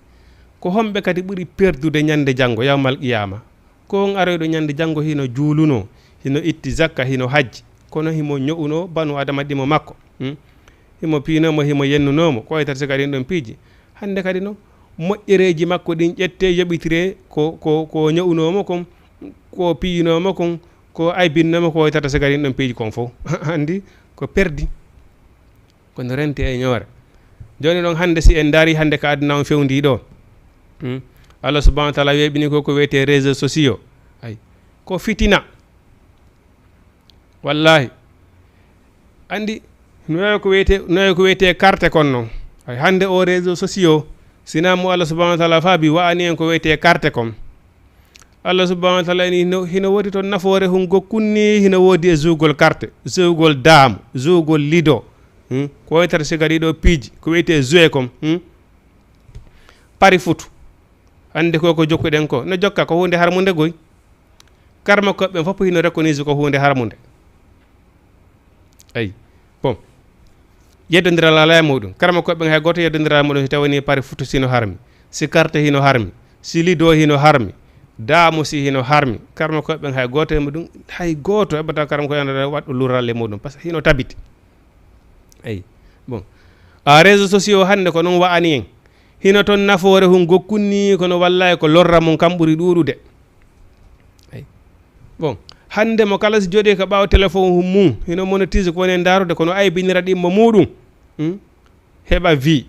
Ko homɓe kadi ɓuri perdude ñande janngo, yawmal qiyaama? Ko on aroyɗo ñande janngo hino juulunoo, hino itti zakka, hino hajji, kono himo ño'unoo banu Adama ɗimo makko. Hmm? Himo piinoo mo, himo yennunoo mo, ko waytata siga ɗin ɗon piiji. Hannde kadi no moƴƴereeji makko ɗin ƴettee, yoɓitiree ko, ko, ko ño'unoo mo kon, ko piinoo mo kon, ko aybinnoo mo, ko waytata siga ɗin ɗon piiji kon fof. Anndi ko perdi. Kono rente e ñoore. Jooni ɗon hannde si en ndaari hannde ka aduna on fewndi ɗo. Hmm? Allah subhanahu wa ta'ala weeɓini ko ko wiyetee réseaux sociaux. Ay. Ko fitina. Wallahi. Anndi, no ko wiyetee, no ko wiyetee carte kon non. Ay, hannde o réseaux sociaux, sinaa mo Allah subhanahu wa ta'ala faabi, wa'ani en ko wiyetee carte kon. Allah subhanahu wa ta'ala ni hino, hino woodi toon nafoore hun gokkun ni, hino woodi e zuugol carte, zuugol dame, zuugol lido. Hmm? Ko waytata siga ɗiɗo piiji, ko wiyetee jeu kon. Hmm? Pari foot. Hannde ko, ko jokkuɗen ko. No jokka ko huunde harmunde goy. Karma ko ɓen fof hino reconnaître ko huunde harmunde. Ay. Bon. Yeddondiral alaa e muɗum. Karma ko ɓen hay gooto yeddondiral muɗum si tawani pari foot hino harmi. Si carte hino harmi. Si lido hino harmi. Dame aussi hino harmi. Karma ko ɓen hay gooto e muɗum, hay gooto heɓata karma ko yanda waɗɗo lural e muɗum. Parce que hino tabiti. Ay. Bon. A réseaux sociaux hannde ko non wa'ani en. Hino toon nafoore hun gokkun ni kono wallahi ko lorra mun kam ɓuri ɗuuɗude. Ay. Bon, hannde mo kala si jooɗii ka ɓaawo téléphone mum, hino monétise ko woni e ndaarude, kono aybinira ɗimmo muɗum. Hmm? Heɓa vie.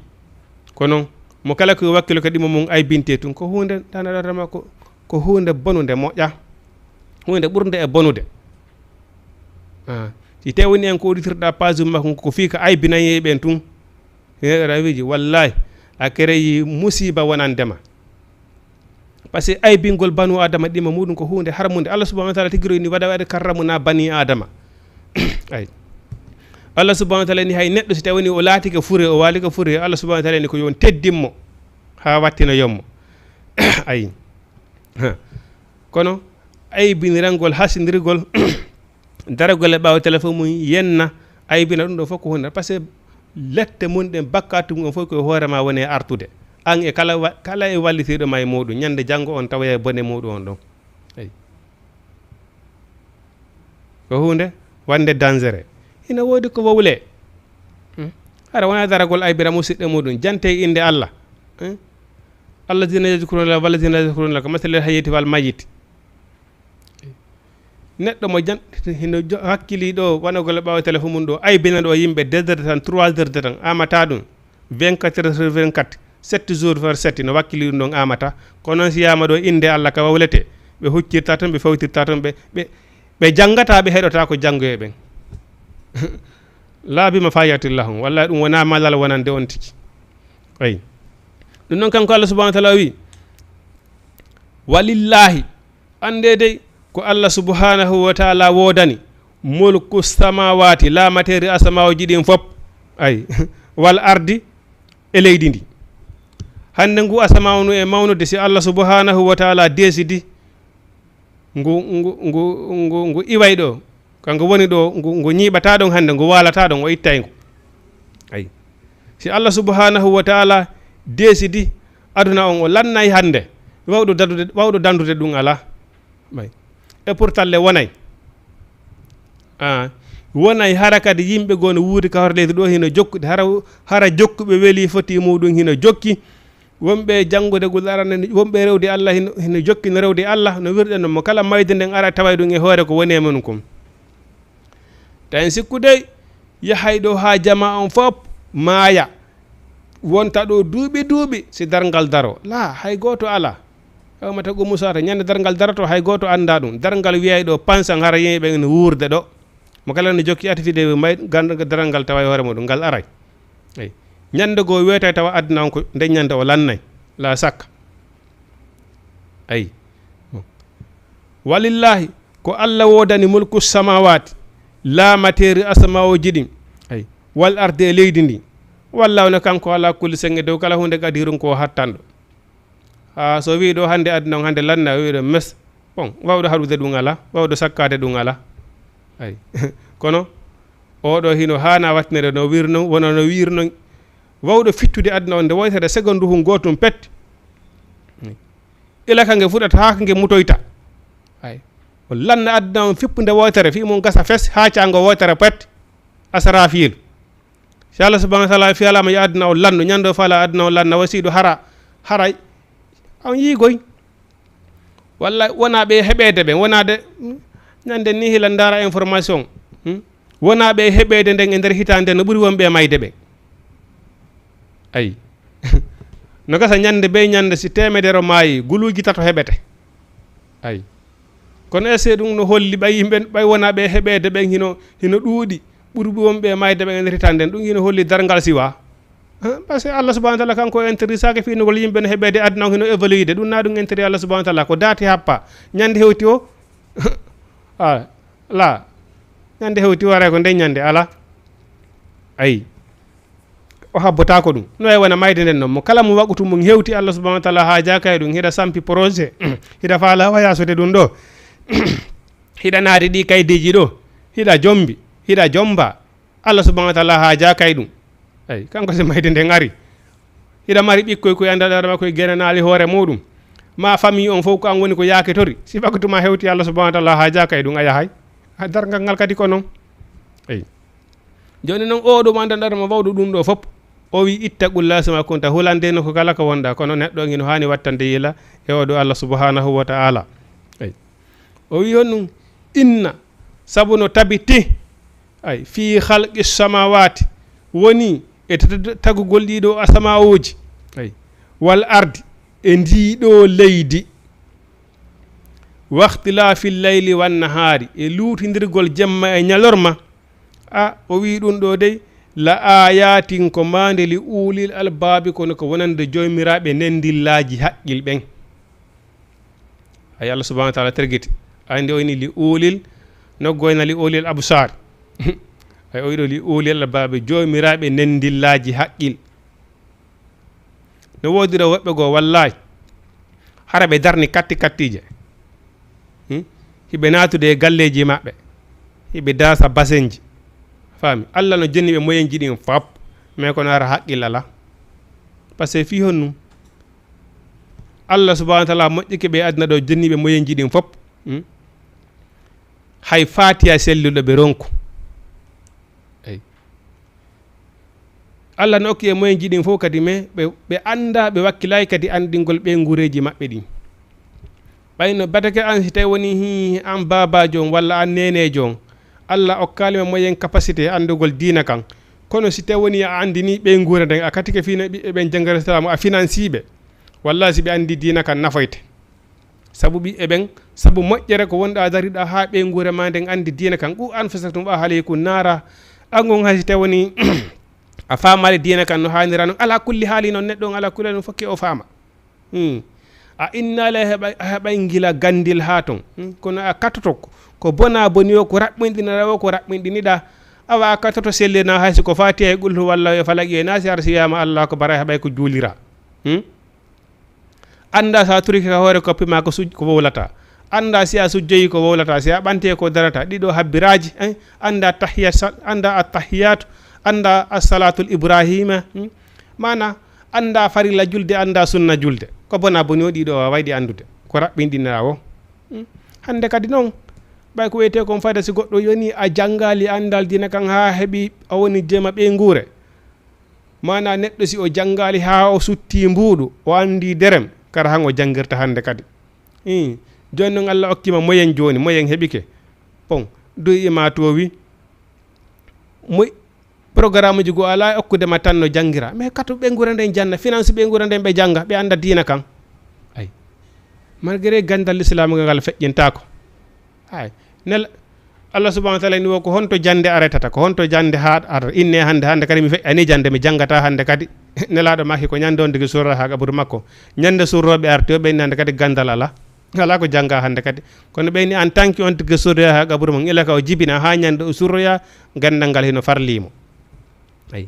Kono mo kala ko wakkilo ka ɗimmo mum aybinte tun. Ko huunde, tanaɗatama ko, ko huunde bonude moƴƴa. Huunde ɓurnde e bonude. Ah, si tawi woni en ko udditirɗa page makko ko fii ka aybinayee ɓen tun. Hino ɗo wiiji, wallahi, a kereyi musiba wonande ma. Parce que aybingol banu Adama ɗimmo muɗum ko huunde harmunde. Allah subhanahu wa ta'ala tigi royni waɗa waɗa karramuna bani Adama. Ay. Allah subhanahu wa taala ni hay neɗɗo si tawi woni o laatike fure, o waalike fure, Allah subhanahu wa taala ni ko yo on teddin mo haa wattina yommo. Ay. Ha. Kono aybinirangol, hasindirgol, daragol e ɓaawo téléphone mum, yenna, aybina, ɗum ɗo fof ko hunde, parce que lette mum ɗen, bakkaatu mum on fof ko e hoore ma woni e artude. An e kala wa-, kala e wallitiiɗo ma e muɗum, ñande janngo on tawoya e bone muɗum on ɗon. Eyi. Ko hunde wonde dangereux. Ina woodi ko wowle. Hmm. Hara wona daragol aybira musiɗɗo muɗum, jante e innde Allah. Hmm. Alladina yadkuruna Allah, walladina yadkuruna Allah, ko masalil hayyiti wal mayyiti. Neɗɗo mo jan-, hino jo-, hakkili ɗo, wanagol e ɓaawo téléphone mum ɗo, aybina ɗo yimɓe deux heures de temps, trois heures de temps, amata ɗum, vingt-quatre heures sur vingt-quatre, sept jours sur sept, no wakkili ɗum ɗon amata. Kono noon si yama ɗo innde Allah ka wawlete, ɓe huccirta toon, ɓe fawtirta toon, ɓe, ɓe, ɓe janngata, ɓe heɗota ko janngoye ɓen. La bima fayatin lahum, walla ɗum wona malal wonande on tigi. Eyi. Ɗum noon kanko Allah subhanahu wa taala o wi, walillahi, annde dey ko Allah subhanahu wa taala woodani, mulku samawati, laamateeri asamawji ɗin fop, ay, wal ardi, e leydi ndi. Hannde ngu asamawnu e mawnude, si Allah subhanahu wa taala desidi, ngu, ngu, ngu, ngu, ngu iway ɗo, kanko woni ɗo, ngu, ngu ñiiɓata ɗon hannde, ngu waalata ɗon, o ittay ngu. Ay. Si Allah subhanahu wa taala desidi aduna on, o lannay hannde, wawɗo dandude, wawɗo dandude ɗum alaa. Ɓay. E pourtant le wonay. Ah, wonay hara kadi yimɓe goo no wuuri ka hoto leydi ɗo hino jokkude, hara, hara jokkuɓe weli foti muɗum hino jokki. Wonɓe janngude gol arana, wonɓe rewde Allah hino, hino jokki no rewde Allah, no wirɗen no mo kala mayde nden ara taway ɗum e hoore ko woni e mum kon. Tawi sikkude yahay ɗo haa jama on fof maaya, wonta ɗo duuɓi duuɓi si darngal daro. La, hay gooto alaa. Hewmata ko musata, ñande darngal daroto, hay gooto annda ɗum. Darngal wiyay ɗo pansan hara yimɓe ɓen no wuurde ɗo. Mo kala no jokki activité may, gan-, darngal tawa e hoore muɗum, ngal aray. Eyi. Ñande goo weetay tawa aduna on ko nde ñande o lannay. La sakka. Eyi. Walillahi, ko Allah woodani mulku samawati, laamateeri asamawooji ɗin. Eyi. Wal ardi e leydi ndi. Wallahu ne kanko ala kulli sen e dow kala huunde qadiirun ko hattanɗo. Haa so wii ɗo hannde aduna on hannde lanna, o wii ɗo mes. Bon, wawɗo haɗude ɗum alaa, wawɗo sakkaade ɗum alaa. Ay. Kono oɗo hino haana wattinede no wirno, wona no wirno. Wawɗo fittude aduna on nde woytere segondu hun gootum pet. Ila ka nge fuɗata haa ka nge mutoyta. Ay. O lanna aduna on fippude woytere, fii mum gasa fes haa caango woytere pet. Asarafiilu. Si Allah subhanahu wa taala fiyalama yo aduna o lanno, ñande o fala aduna o lanna, wa siiɗo hara, hara on yiigoy. Walla wona ɓe heɓeede ɓe, wonade, hmm? Ñande ni hila ndaara information. Hmm? Wona ɓe heɓeede nden e nder hitaande no ɓuri wonɓe e mayde ɓe. Ayi. No gasa ñande be ñande si teemedere maayi, guluuji tato heɓete. Ayi. Kono est-ce que ɗum no holli ɓay yimɓe, ɓay wona ɓe heɓeede ɓen hino, hino ɗuuɗi, ɓuri wonɓe e mayde ɓen e nder hitaande nden, ɗum hino holli darngal siwa? Hein? Parce que Allah subhanahu wa taala kanko o intéressaaki fiinugol yimɓe no heɓeede aduna on hino évoluide, ɗum na ɗum intérêt Allah subhanahu wa taala, ko daati happa, ñande hewti o, a, la, ñande hewti o, aray ko nden ñande, ala. Ayi. O habbotaako ɗum. No e wona mayde nden noon, mo kala mo waqutu mum hewti Allah subhanahu wa taala haajaaka e ɗum, hiɗa sampi projet, hiɗa faala wayasude ɗum ɗo, hiɗa naati ɗi kaydiiji ɗo, hiɗa jombi, hiɗa jomba, Allah subhanahu wa taala haajaaka e ɗum. Eyi, kanko si mayde nden ari, hiɗa mari ɓikkoy koye annda ɗaɗa ma koye genanaali hoore muɗum, ma famille on fof ko an woni ko yaakitori, si waqutu ma hewti Allah subhanahu wa taala haajaaka e ɗum, a yahay. A darngal ngal kadi ko noon. Eyi. Jooni noon, oo ɗum anndanɗaa mo wawɗo ɗum ɗo fof, o wi, "Ittaqullaha suma kunta", hulande no ko kala ko wonɗaa, kono neɗɗo ngino haani wattande yila e oo ɗo Allah subhanahu wa ta'ala. Eyi. O wi honɗum? Inna, sabu no tabiti, ay, fi khalqi samawati, woni e t-, t-, tagugol ɗiɗo asamawooji, ay, wal ardi, e ndiɗo leydi, wa ikhtilafi llayli wan nahari, e luutindirgol jemma e ñalorma, A, o wii ɗum ɗo dey, la ayatin ko maande li ulil albaabi, kono ko wonande joomiraaɓe nendillaaji haqqil ɓen. Ay, Allah subhanahu wa taala tergiti. Ay, nde o ini li ulil, noggo ena li ulil absar. Ay, o wiɗo li ulil albaabi, joomiraaɓe nendillaaji haqqil. No woodira woɓɓe goo, wallahi, hara ɓe darni katti kattiije. Hmm? Hiɓe naatude e galleeji maɓɓe. Hiɓe daasa basenji. Faami? Allah no jonni ɓe moyenji ɗin fop. Mais kono hara haqqil alaa. Parce que fii honɗum? Allah subhanahu wa taala moƴƴike ɓe aduna ɗo, jonni ɓe moyenji ɗin fop. Hmm? Hay faatiya selluɗo ɓe ronku. Eyi. Allah no okki e moyenji ɗin fof kadi, mais ɓe, ɓe annda, ɓe wakkilaay kadi anndingol ɓe nguureeji maɓɓe ɗin. Ɓay no batake an, si tawi woni hi an baabaajo on walla an neeneejo on, Allah okkaali ma moyen, capacité anndugol diina kan. Kono si tawi woni a anndini ɓe nguure nden, a katike fii no ɓiɓɓe ɓen janngata Islaamu, a finansi ɓe. Wallahi si ɓe anndi diina kan nafoyte. Sabu ɓiɓɓe ɓen, sabu moƴƴere ko wonɗa dariɗa haa ɓe nguure ma nden anndi diina kan. Qu anfusakum wa ahlikum naara. An on hay si tawi woni a faamaali diina kan no haanira non. Ala kulli haali non neɗɗo on ala kulli haali non fokke o faama. Hmm. A innaali a heɓay, a heɓay ngila ganndil haa ton. Hmm. Kono a katoto ko, ko bona boni o, ko raɓɓinɗinira o, ko raɓɓinɗiniɗa. Awa a katoto sellirna hay si ko faati e qul huwallahu e falaqi e naasi, har si wiyaama Allahu akbar a heɓay ko juulira. Hmm. Annda si a turike ka hoore koppi ma ko suj-, ko wowlata. Annda si a sujjoyi ko wowlata, si a ɓante ko darata. Ɗiɗo habbiraaji, eh? Annda tahiyat sa-, annda attahiyatu, annda assalatul ibrahima, hmm? Maana, annda farilla julde, annda sunna julde. Ko bona boni o ɗiɗo o wayɗi anndude. Ko raɓɓinɗinira o. Hmm? Hannde kadi non, ɓay ko wiyetee kon fayda si goɗɗo yoni a janngaali anndal diina kan haa heɓi a woni jeema ɓe nguure. Maana neɗɗo si o janngaali haa o sutti mbuuɗu, o anndi derem, kara han o janngirta hannde kadi. Ii, jooni non Allah okkima moyen jooni, moyen heɓike. Bon, duuɓi ma toowi. Moy-, programme ji goo alaa e okkude ma tan no janngira. Mais katu ɓe nguura nden janna, finance ɓe nguura nden ɓe jannga, ɓe annda diina kan. Ay. Malgré ganndal Lislaam ngal feƴƴintaako. Ay. Nel-, Allah subhanahu wa taala ni wo ko honto jannde aretata, ko honto jannde haa arata. Inne hannde, hannde kadi mi feƴƴani jannde, mi janngata hannde kadi. Nelaaɗo maaki ko ñande on tigi surra haa qaburu makko. Ñande surrooɓe arti o ɓe inni hannde kadi ganndal alaa. Alaa ko jannga hannde kadi. Kono ɓe inni en tant que on tigi surroya haa qaburu mum, ila ka o jibina haa ñande o surroya, ganndal ngal hino farlii mo. Ay.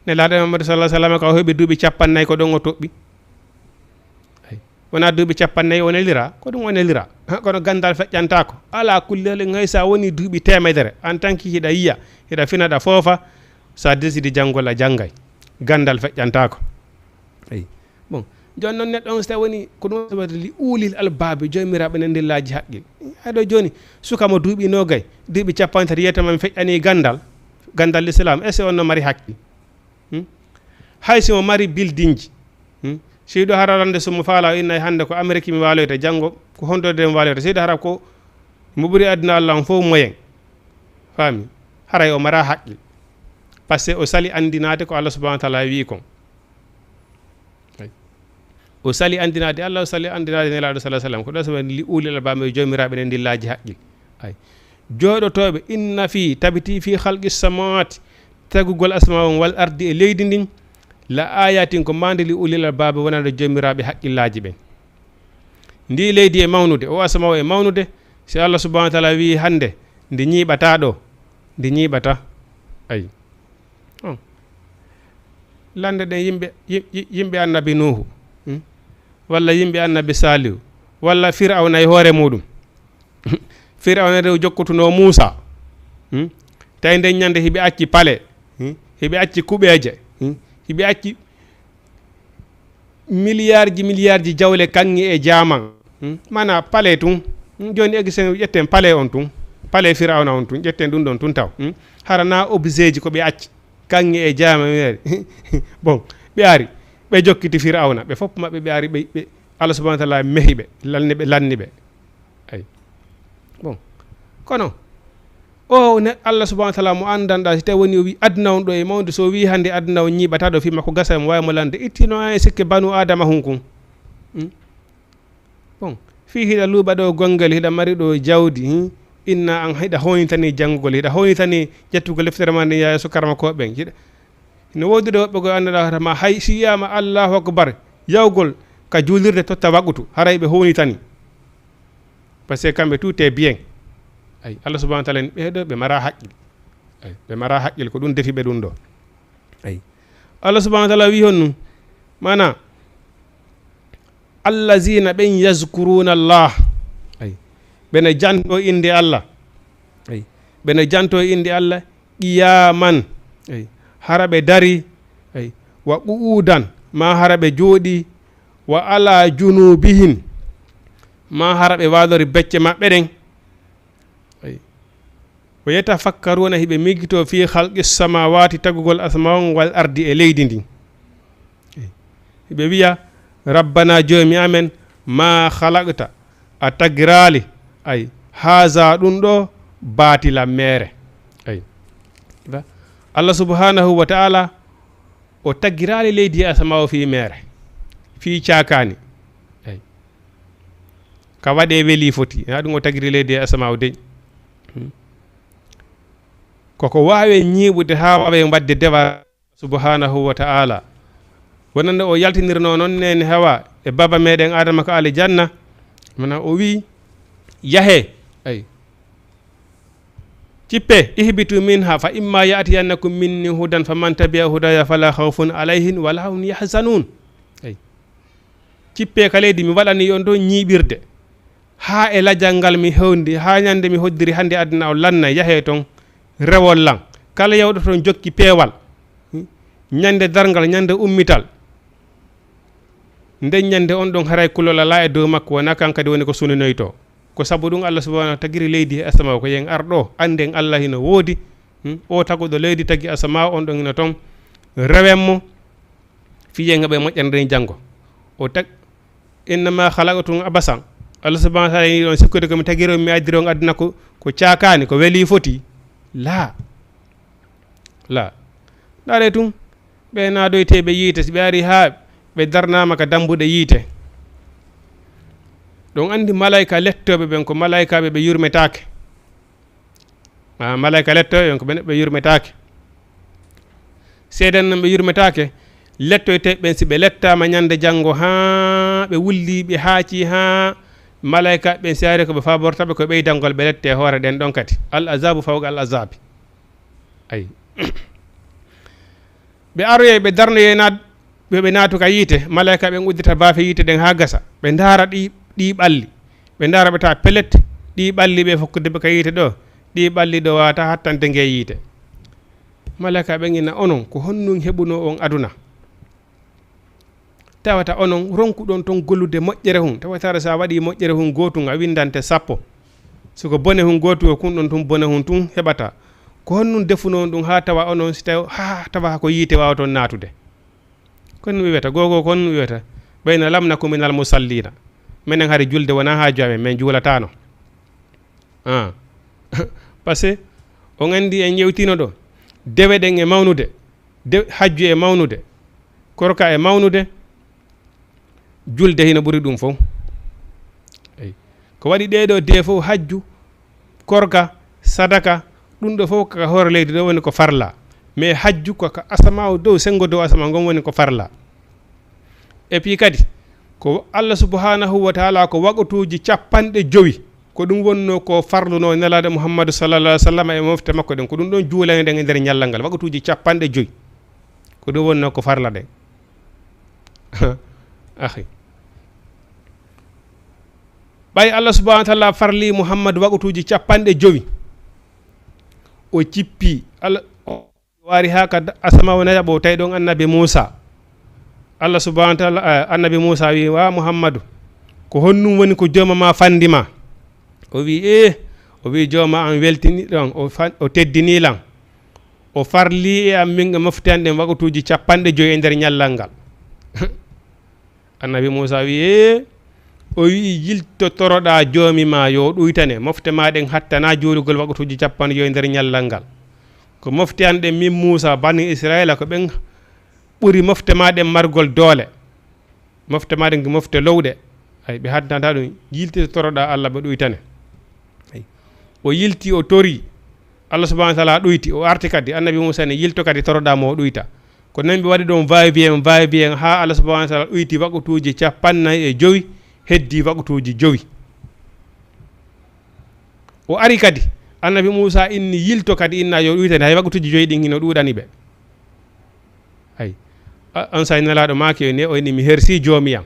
Nelaaɗo Muhammadu sallallahu alaihi wasallam ka o heɓi duuɓi cappannayi ko ɗon o toɓɓi. Ay. Wonaa duuɓi cappannayi o nelira, ko ɗum o nelira. Kono ganndal feƴƴantaako. Alaa kulli haalin hay si a woni duuɓi teemedere, en tant que hiɗa yiya, hiɗa fina, ɗa foofa, si a décidi janngol a janngay. Ganndal feƴƴantaako. Eyi. Bon, jooni noon neɗɗo on so tawi woni ko ɗum waɗata li ulil albaabi, joomiraaɓe nandillaaji haqqil. Hay ɗo jooni, suka mo duuɓi noogay, duuɓi cappanɗe tati yiyata ma mi feƴƴani ganndal, ganndal Lislaam, est-ce que on no mari haqqil? Hmm? Hay si mo mari bildinji. Hmm? Si ɗo hara rande so mo faala o innay hannde ko Amerique mi waaloyta, janngo ko honto de mi waaloyta. Si ɗo hara ko mo ɓuri aduna Allah on fof moyen. Faami? Haray o mara haqqil. Parce que o sali anndinaade ko Allah subhanahu wa taala wi'i kon. Ay. O sali anndinaade Allah, o sali anndinaade Nelaaɗo sallallahu alaihi wasallam. Ko ɗo so li ulil albaabi, joomiraaɓe nandillaaji haqqil. Ay. Jooɗotooɓe, inna fii, tabiti fii khalqi samawati, tagugol asmaa on, wal ardi e leydi ndin, la ayatin ko maande li ulil albaabi wonande joomiraaɓe haqqillaaji ɓen. Ndi leydi e mawnude, o asmaa o e mawnude, si Allah subhanahu wa taala wi'i hannde ndi ñiiɓata ɗo, ndi ñiiɓata. Ay. Oh. Lande ɗen yimɓe, yim-, yim-, yimɓe annabi Nuuhu, hmm? Walla yimɓe annabi Saalihu, walla Firawna e hoore muɗum. Firawna rew jokkotunoo Muusa, hmm? Tawi nden ñande hiɓe acci pale, hmm? Hiɓe acci kuɓeeje, hmm? Hiɓe acci miliyarji, miliyarji jawle kaŋŋe e jaaman. Hmm? Mana pale tun. Hmm? Jooni egisen ƴetten pale on tun. Pale Firawna on tun. Ƴetten ɗum ɗon tun taw. Hmm? Hara na objet ji ko ɓe acci. Kaŋŋe e jaaman. Bon, ɓe ari. Ɓe jokkiti Firawna. Ɓe fof maɓɓe ɓe ari. Ɓe, ɓe, Allah subhanahu wa taala mehi ɓe. Lanni ɓe, lanni ɓe. Ay. Bon. Kono, o ne Allah subhanahu wa taala mo anndanɗa, si tawi woni o wi aduna on ɗo e mawde, so o wi hannde aduna on ñiiɓata ɗo fii makko gasa mo waawi mo lande. Ittino en e sikke banu Adama hun kun. Hmm? Bon, fii hiɗa luuɓa ɗo gonngel, hiɗa mari ɗo jawdi, hmm? Inna an hiɗa hoynitani janngugol, hiɗa hoynitani ƴettugol deftere ma nden yaha yeeso karmakooɓe ɓen. Hiɗa, hino woodi ɗo woɓɓe ko annduɗa hoore ma, hay si wiyaama Allahu akbar, yawgol ka juulirde totta waqutu, haray ɓe hoynitani. Parce que kamɓe tout est bien. Ay, Allah subhanahu wa taala en ɓee ɗo ɓe mara haqqil. Ay, ɓe mara haqqil, ko ɗum defi ɓe ɗum ɗo. Ay. Allah subhanahu wa taala wi honnu? Mana, allazina ɓen yazkuruna Allah. Ay. Ɓena janto inde Allah. Ay. Ɓena janto inde Allah qiyaman. Ay. Hara ɓe dari. Ay. Wa qu'udan, ma hara ɓe jooɗi. Wa ala junubihim, ma hara ɓe waalori becce maɓɓe ɗen. Ay. Wa yatafakkaruna, hiɓe miijito fi khalqi samawati, tagugol asama on, wal ardi, e leydi ndin. Hiɓe wiya, rabbana, joomi amen, ma khalaqta, a tagiraali, ay, haza, ɗum ɗo, batila, mere. Ay. Allah subhanahu wa ta'ala, o tagiraali leydi e asama o fii mere, fii caakaani. Ay. Ka waɗe weli foti, na ɗum o tagiri leydi e asama o deñ. Hmm. Koko waawe ñiiɓude haa waawe waɗde dewa subhanahu wa ta'ala. Wonande o yaltinirno noon nene Hawa e baba meɗen Adama ka aljanna. Mana o wi, yahe. Ay. Cippe, ihbitu minha fa imma ya'tiyannakum minni hudan faman tabi'a hudaya fala khawfun alayhim wala hum yahzanun. Ay. Cippe ka leydi, mi waɗani on ɗo ñiiɓirde. Haa e lajal ngal mi hewndi, haa ñande mi hoddiri hannde aduna o lanna, yahe ton, rewol lan. Kala yawɗo ton jokki peewal. Ñande darngal, ñande ummital. Nden ñande on ɗon haray kulol alaa e dow makko, wonaa kan kadi woni ko suninoytoo. Ko sabu ɗum Allah subhanahu wa ta'ala tagiri leydi e asama o, ko yen ar ɗo, annden Allah hino woodi, hmm, o taguɗo leydi tagi asama o, on ɗon hino ton, rewen mo, fii yen heɓa moƴƴere nden janngo. O tag-, innama khalaqtum abasan. Allah subhanahu wa ta'ala ni ɗon sikkude ko mi tagiri on, mi addiri on aduna ko, ko caakaani, ko weli foti. Laa. Laa. Ndaare tun, ɓe naadoyteeɓe yiite, si ɓe ari haa ɓe darnaama ka dambuɗe yiite. Ɗon anndi malaa'ika lettooɓe ɓen ko malaa'ikaaɓe ɓe yurmetaake. Ah, malaa'ika lettooɓe ɓen ko ɓe, ɓe yurmetaake. Seeɗan non ɓe yurmetaake, lettoyteeɓe ɓen si ɓe lettaama ñande janngo haa ɓe wulli, ɓe haaci haa malaa'ikaaɓe ɓen si ari ko ɓe fabortaɓe ko ɓeydangol ɓe lette hoore ɗen ɗon kadi. Al azabu fawqa al azabi. Ay. Ɓe aroyay, ɓe darnoyay naat-, ɓe, ɓe naatu ka yiite, malaa'ika ɓen uddita baafe yiite ɗen haa gasa. Ɓe ndaara ɗi, ɗi ɓalli. Ɓe ndaara ɓe tawa pelet, ɗi ɓalli ɓe fokkude ɓe ka yiite ɗo, ɗi ɓalli ɗo waawata hattande nge yiite. Malaa'ika ɓen ina onon, ko honnun heɓunoo on aduna? Tawata onon ronkuɗon ton gollude moƴƴere hun. Tawata sa waɗi moƴƴere hun gootun, a windante sappo. Si ko bone hun gootu, ko kun ɗon tun bone hun tun heɓata. Ko honnun defuno on ɗum haa tawa onon si taw, haa tawa ko yiite waawaton naatude? Kon mi wiyata, gogo kon mi wiyata, bayna lam naku minal musallina. Menen hari julde wona haaju amen, men juulatano. Ah. Parce que on anndi en yewtino ɗo, dewe ɗen e mawnude, de-, hajju e mawnude, korka e mawnude, julde hino ɓuri ɗum fof. Eyi. Ko waɗi ɗee ɗoo dee fof, hajju, korka, sadaka, ɗum ɗo fof ka hoore leydi ɗo woni ko farla. Mais hajju ko ka asama o dow, senngo dow asama ngon woni ko farla. Et puis kadi, ko Allah subhanahu wa ta'ala ko waqtuuji capanɗe jowi. Ko ɗum wonnoo ko farluno Nelaaɗo Muhammadu sallallahu alaihi wasallam e mofte makko ɗen. Ko ɗum ɗon juulani ɗen e nder ñallal ngal, waqtuuji capanɗe jowi. Ko ɗum wonnoo ko farla ɗen. Akhi. Ɓay Allah subhanahu wa ta'ala farli Muhammadu waqtuuji capanɗe jowi. O cippi. Allah, o wari haa ka da-, asama o nayaɓo, tawi ɗon annabi Muusa. Allah subhanahu wa ta'ala, eh, annabi Muusa wi, "Wa Muhammadu, ko honnum woni ko jooma ma fandi ma?" O wi, "Eh," o wi, "Jooma am weltini ɗon, o fa-, o teddini lan. O farli e am min e mofte an ɗen waqtuuji capanɗe joyi e nder ñallal ngal." Annabi Muusa wi, "Ee," o wi, "yiltotoroɗaa Joomi ma yo ɗuytane, mofte ma ɗen hattana juulugol waqtuuji capanɗe joyi nder ñallal ngal. Ko mofte an ɗen min Muusa, bani Isra'iila, ko ɓen ɓuri mofte ma ɗen margol doole. Mofte ma ɗen ko mofte lowɗe. Ay, ɓe hattanta ɗum, yiltotoroɗaa Alla ɓe ɗuytane." Ay. O yilti, o tori. Allah subhanahu wa ta'ala ɗuyti, o arti kadi. Annabi Muusa ne yilto kadi toroɗaa mo o ɗuyta. Ko non ɓe waɗi ɗon va-et-vient, va-et-vient, haa Allah subhanahu wa ta'ala ɗuyti waqtuuji capannay e jowi, heddi waqtuuji jowi. O ari kadi, Annabi Muusa inni yilto kadi inna yo ɗuytani, hay waqtuuji joyi ɗin hino ɗuuɗani ɓe. Ay. A-, on saa'i Nelaaɗo maaki, o ne, o inni, "Mi hersi Joomi an.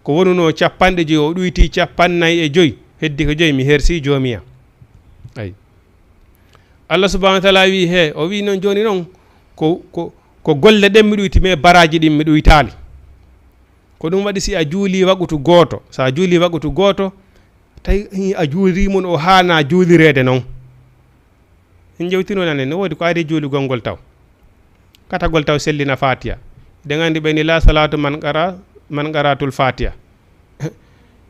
Ko wonunoo capanɗe joyi, o ɗuyti capannay e joyi, heddi ko joyi, mi hersi Joomi an." Ay. Allah subhanahu wa taala wi, he, o wi noon jooni noon, ko, ko, ko golle ɗen mi ɗuyti, mais baraaji ɗin mi ɗuytaali. Ko ɗum waɗi si a juulii waqtu gooto, so a juulii waqtu gooto, tawi a juulii mun o haanaa juulireede noon. En jewtino nanen, no woodi ko ari juulugol ngol taw. Katagol taw sellina Faatiya. Eɗen anndi ɓe ni, "La salaatu man qara, man qaraatul Faatiya."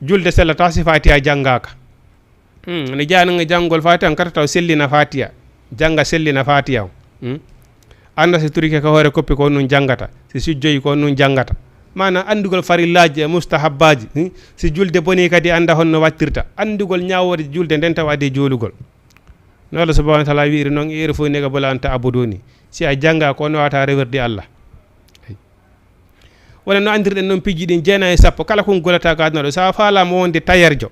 Julde sellata si Faatiya janngaaka. Hmm, ne jaananga janngol Faatiya on, kata taw sellina Faatiya. Jannga sellina Faatiya on. Hmm? Annda si turike ka hoore koppi ko nun janngata. Si sujjoyi ko nun janngata. Maana anndugol farillaaji e mustahabbaaji. Hmm? Si julde bonii kadi annda honno wattirta. Anndugol ñaawoore julde nden taw adii juulugol. No Allah subhanahu wa taala wi'iri noon, "I'rifuuni qabla an ta'buduni." Si a jannga ko no wata rewirde Allah. Ay. Wona no anndirɗen noon piiji ɗin jeenayi e sappo, kala ko golata ka aduna ɗo, sa faalama wonde tayerjo,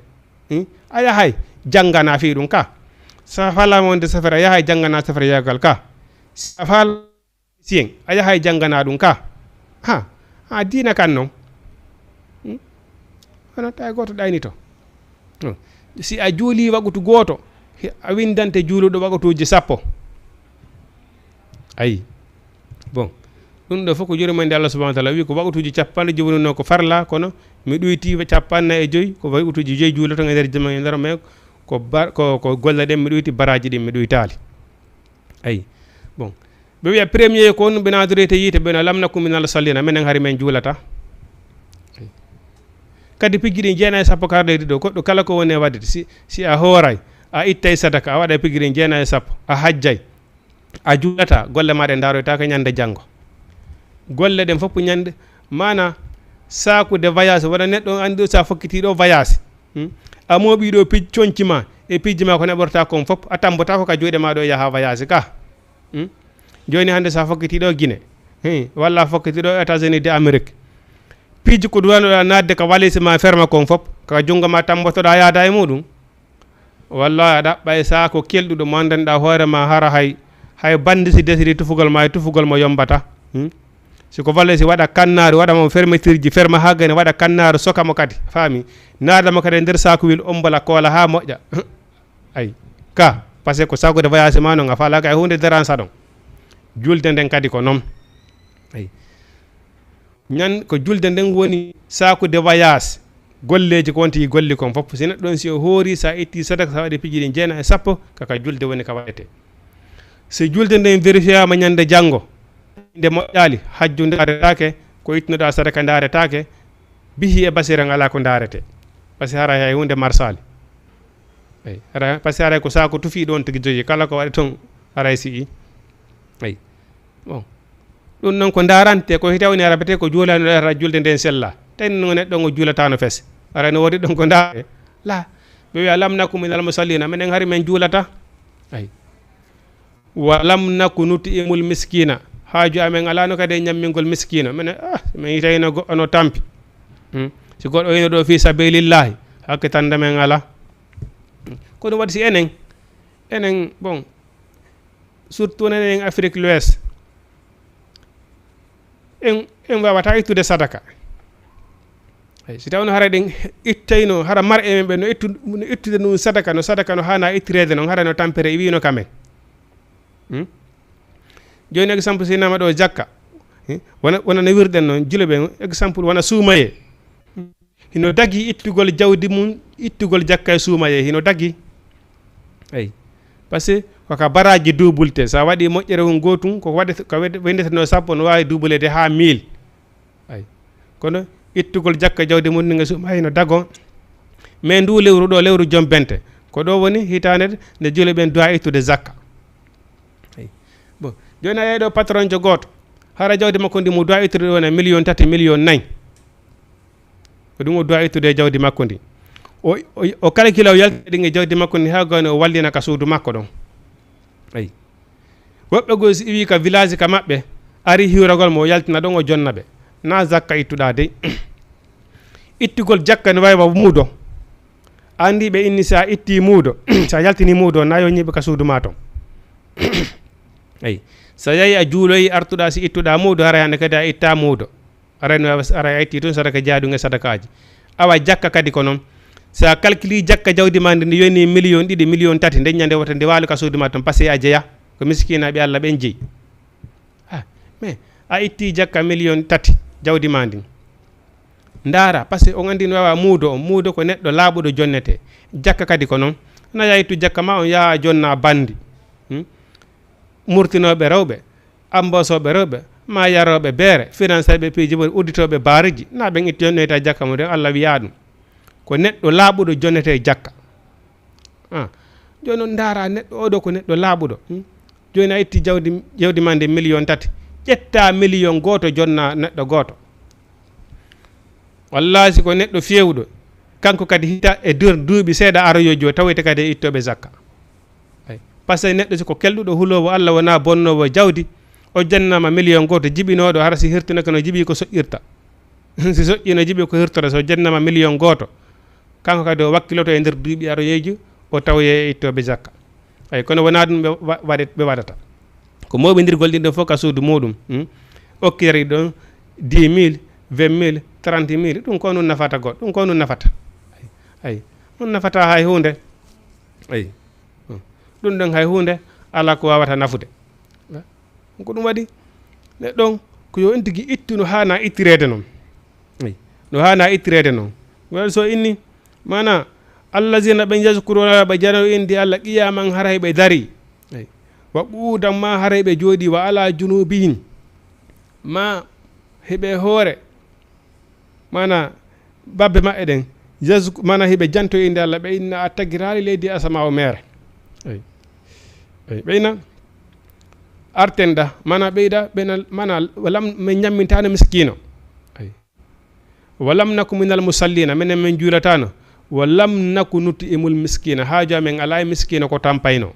hmm? A yahay janngana fii ɗum ka. Sa faalama wonde safara, a yahay janngana safara yagal ka. Sa faal- siyen, a yahay janngana ɗum ka. Ha, ha, diina kan noon. Hmm? Kono tawi gooto ɗaynito. Hmm. Si a juulii waqtu gooto, he, a winndante juuluɗo waqtuuji sappo. Ayi. Bon. Ɗum ɗo fof ko yurmande Allah subhanahu wa taala. Wi ko waqtuuji capanɗe joyi wonunoo ko farla, kono mi ɗuyti capannay e joyi, ko waqtuuji joyi juuloto e nder jama, e nder, mais ko bar-, ko, ko golle ɗen mi ɗuyti, baraaji ɗin mi ɗuytaali. Ayi. Bon. Ɓe wiya premier ko on ɓe naadorete yiite, ɓe na lam naku minal sallina, menen hari men juulata. Ayi. Kadi piggi ɗin jeenayi e sappo karɗe ɗiɗo, goɗɗo kala ko woni e waɗde, si, si a hooray, a ittay sadaka, a waɗay piggi ɗin jeenayi e sappo, a hajjay, a juulata, golle ma ɗe ndaaroytaake ñande janngo. Golle ɗen fof ñande, maana saakude voyage, wona neɗɗo anndi sa fokkiti ɗo voyage. Hmm? A mooɓi ɗo pij-, conci ma, e pijji ma ko neɓorta kon fof, a tambotaako ka juuɗe ma ɗo yaha voyage ka. Hmm? Jooni hannde sa fokkiti ɗo Guinée, hmm, walla a fokkiti ɗo États-Unis de Amérique. Pijji ko duwanoɗa naatde ka valise ma ferma kon fof, ka junngo ma tambotoɗa yaada e muɗum. Wallahi, a ɗaɓɓay saako kelɗuɗo mo anndanɗa hoore ma, hara hay, hay bandi si desiri tufugol ma, e tufugol mo yombata. Hmm? Si ko valise waɗa kannaaru, waɗa mo fermeture ji, ferma haa gani, waɗa kannaaru, soka mo kadi. Faami? Naada mo kadi e nder saako wil, ombola koola haa moƴƴa. Ay, ka, parce que ko sakude voyage ma noon, a faalaaka e huunde dérange ɗon. Julde nden kadi ko noon. Ay. Ñan ko julde nden woni saakude voyage. Golleeji ko wonti golli kon fof. Si neɗɗo on, si o hoori, sa itti sadaka, sa waɗi piji ɗin jeenayi e sappo, kaka julde woni ka waɗete. Si julde nden vérifiama ñande janngo, nde moƴƴaali, hajju ndaaretaake, ko ittunoɗa sadaka ndaaretaake, bihi e basiran alaa ko ndaarete. Parce que haray hay huunde marsaali. Eyi, haray, parce que haray ko saako tufi ɗon tigi jogi, kala ko waɗi ton haray si i. Eyi. Bon. Ɗum noon ko ndaarante, ko hita woni arabete ko juulano ɗo hara julde nden sella. Tawi noon neɗɗo ngo juulataano fes. Haray no woodi ɗon ko ndaarate. La. Ɓe wiya, "Lam naku minal musallina." Menen hari men juulata. Eyi. "Wa lam naku nut'imul miskina." Haaju amen alaano kadi e ñammingol miskino. Menen, ah, si men yitayno goɗɗo no tampi. Hmm. Si goɗɗo hino ɗo fi sabilillahi, hakke tanda men ala. Ko ɗum waɗi si enen, enen, bon, surtout enen en Afrique l'Ouest, en, en wawata ittude sadaka. Eyi, si tawno hara ɗen ittayno, hara mar'e men ɓe no ittu-, no ittude ɗum sadaka, no sadaka no haana ittireede noon, hara no tampere, i wino kamen. Hmm? Jooni exemple, si nama ɗo jakka, hmm? Wona, wona no wirɗen noon, julo ɓe, exemple, wona suumayee. Hino dagi ittugol jawdi mum, ittugol jakka e suumayee, hino dagi. Eyi. Parce que ko ka baraji duubulte, sa waɗi moƴƴere hun gootum, ko waɗete, ko wed-, windeteno sappo, no waawi duubulede haa mille. Ay. Kono ittugol jakka jawdi mum ndi nga suumayee no dago. Mais ndu lewru ɗo, lewru jombente. Ko ɗo woni hitaande nde juule ɓen duwa ittude zakka. Ay. Bon, jooni a yehi ɗo patronjo gooto. Hara jawdi makko ndi mo duwa ittude ɗo wona million tati, million nayi. Ko ɗum o duwa ittude e jawdi makko ndi. O, o, o calcula, o yaltina ɗin e jawdi makko ndi haa goni o wallina ka suudu makko ɗon. Ayi. Woɓɓe goo si iwi ka village ka maɓɓe, ari hiwragol mo, o yaltina ɗon, o jonna ɓe. Na zakka ittuɗaa dey. Ittugol jakka ne wawi wa muudo. Anndi ɓe inni, si a itti muudo, si a yaltini muudo, na yo ñiiɓe ka suudu ma ton. Eyi. Si a yahi a juuloyi, artuɗa, si ittuɗa muudo, haray hannde kadi a itta muudo. Haray no, haray a itti tun sadaka jaaduŋe sadakaaji. Awa jakka kadi ko non. Si a kalkili jakka jawdi ma ndi, ndi yoni miliyon ɗiɗi, miliyon tati, nden ñande woto ndi waalu ka suudu ma ton, parce que a jeya. Ko miskinaaɓe Alla ɓen jeyi. Ah, mais a itti jakka miliyon tati jawdi ma ndin. Ndaara, parce que on anndi no wawa muudo on. Muudo ko neɗɗo laaɓuɗo jonnete. Jakka kadi ko non. Na yaa ittu jakka ma on, yaa jonna bandi. Hmm? Murtinooɓe rewɓe, amboosooɓe rewɓe, ma yarooɓe beere, finansayɓe piiji boni, udditooɓe baareji, na ɓen itti jonnoyta jakka mum, ɗen Alla wiyaa ɗum. Ko neɗɗo laaɓuɗo jonnete jakka. Ah. Jooni noon ndaara neɗɗo, oɗo ko neɗɗo laaɓuɗo. Hmm? Jooni a itti jawdi, jawdi ma ndi miliyon tati. Ƴetta miliyon gooto jonna neɗɗo gooto. Wallaahi si ko neɗɗo feewuɗo, kanko kadi hita e nder duuɓi seeɗa aroyooji o tawoyta kadi e ittooɓe zakka. Ay. Parce que neɗɗo si ko kelɗuɗo huloowo Alla wonaa bonnoowo jawdi, o jannama miliyon gooto jibinooɗo hara si hirtinake no jibi ko soƴƴirta. Si soƴƴi no jibi ko hirtora, so jannama miliyon gooto. Kanko kadi o wakkiloto e nder duuɓi aroyeeji, o tawoye e ittooɓe zakka. Ay, kono wonaa ɗum ɓe wa-, waɗet-, ɓe waɗata. Ko mooɓindirgol ɗin ɗon fof ka suudu muuɗum. Hmm? Okkitari ɗon dix mille, vingt mille, trente mille. Ɗum ko ɗum nafata goɗɗo. Ɗum ko ɗum nafata. Ay, ay. Ɗum nafata hay huunde. Ay. Hmm. Ɗum ɗon hay huunde alaa ko waawata nafude. Ko ɗum waɗi neɗɗo on ko yo en tigi ittu no haana ittireede noon. Eyi. No haana ittireede noon. Wala so inni, maana, allazina ɓen yazkuruna, ɓe jano indi Alla qiyaman, haray ɓe dari. Eyi. Wa qu'udan, ma haray ɓe jooɗi, wa ala junubihim, ma heɓe hoore. Maana, babbe maɓɓe ɗen, yazku-, maana, hiɓe janto innde Alla, ɓe inna a tagiraali leydi e asama o meere. Eyi. Eyi, ɓe inna arten ɗa, maana, ɓeyɗa, ɓe na, maana, walam, min ñammintaano miskiino. Eyi. Walam naku minal musallina, minen min juulataano. Walam naku nut'imul miskina, haaju amen alaa e miskiino ko tampayno.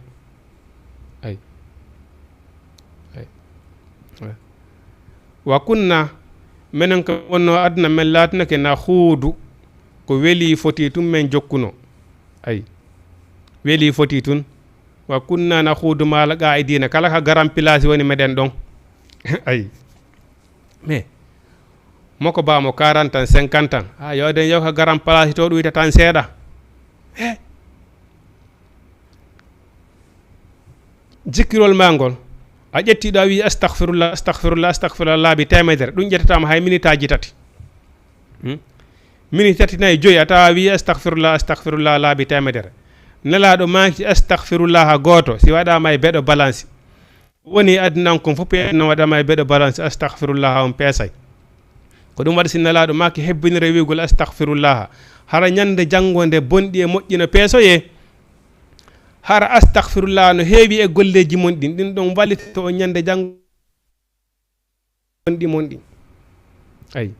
Ay. Ay. Ay. Wa kunna, menen ko wonno aduna, men laatinake na huudu, ko weli foti tun men jokkuno. Ay. Weli foti tun. Wa kunna na huudu maal qa'idina, kala ka garan pilaasi woni meɗen ɗon. Ay. Mais, moko ba mo quarante ans, cinquante ans. Ah, yo den yo ka garan place to ɗuyta tan seeɗa. Eh. Jikkirol ma ngol. A ƴetti ɗo a wi astaghfirullah, astaghfirullah, astaghfirullah laabi teemedere. Ɗum ƴettataama hay minitaaji tati. Hmm? Miniti tati nayi joyi a tawa a wi astaghfirullah, astaghfirullah laabi teemedere. Nelaaɗo maaki astaghfirullah gooto si waɗaama e beɗo balance. Woni adnan kon fof peeɗno waɗama e beɗo balance astaghfirullah on peesay. Ko ɗum waɗi si nelaaɗo maaki hebbinire wi'ugol astaghfirullah. Hara ñande janngo nde bonɗi e moƴƴi no peesoye. Hara astaghfirullah no heewi e golleeji mon ɗin. Ɗin ɗon wallitoto on ñande janngo bonɗi mon ɗin. Ay.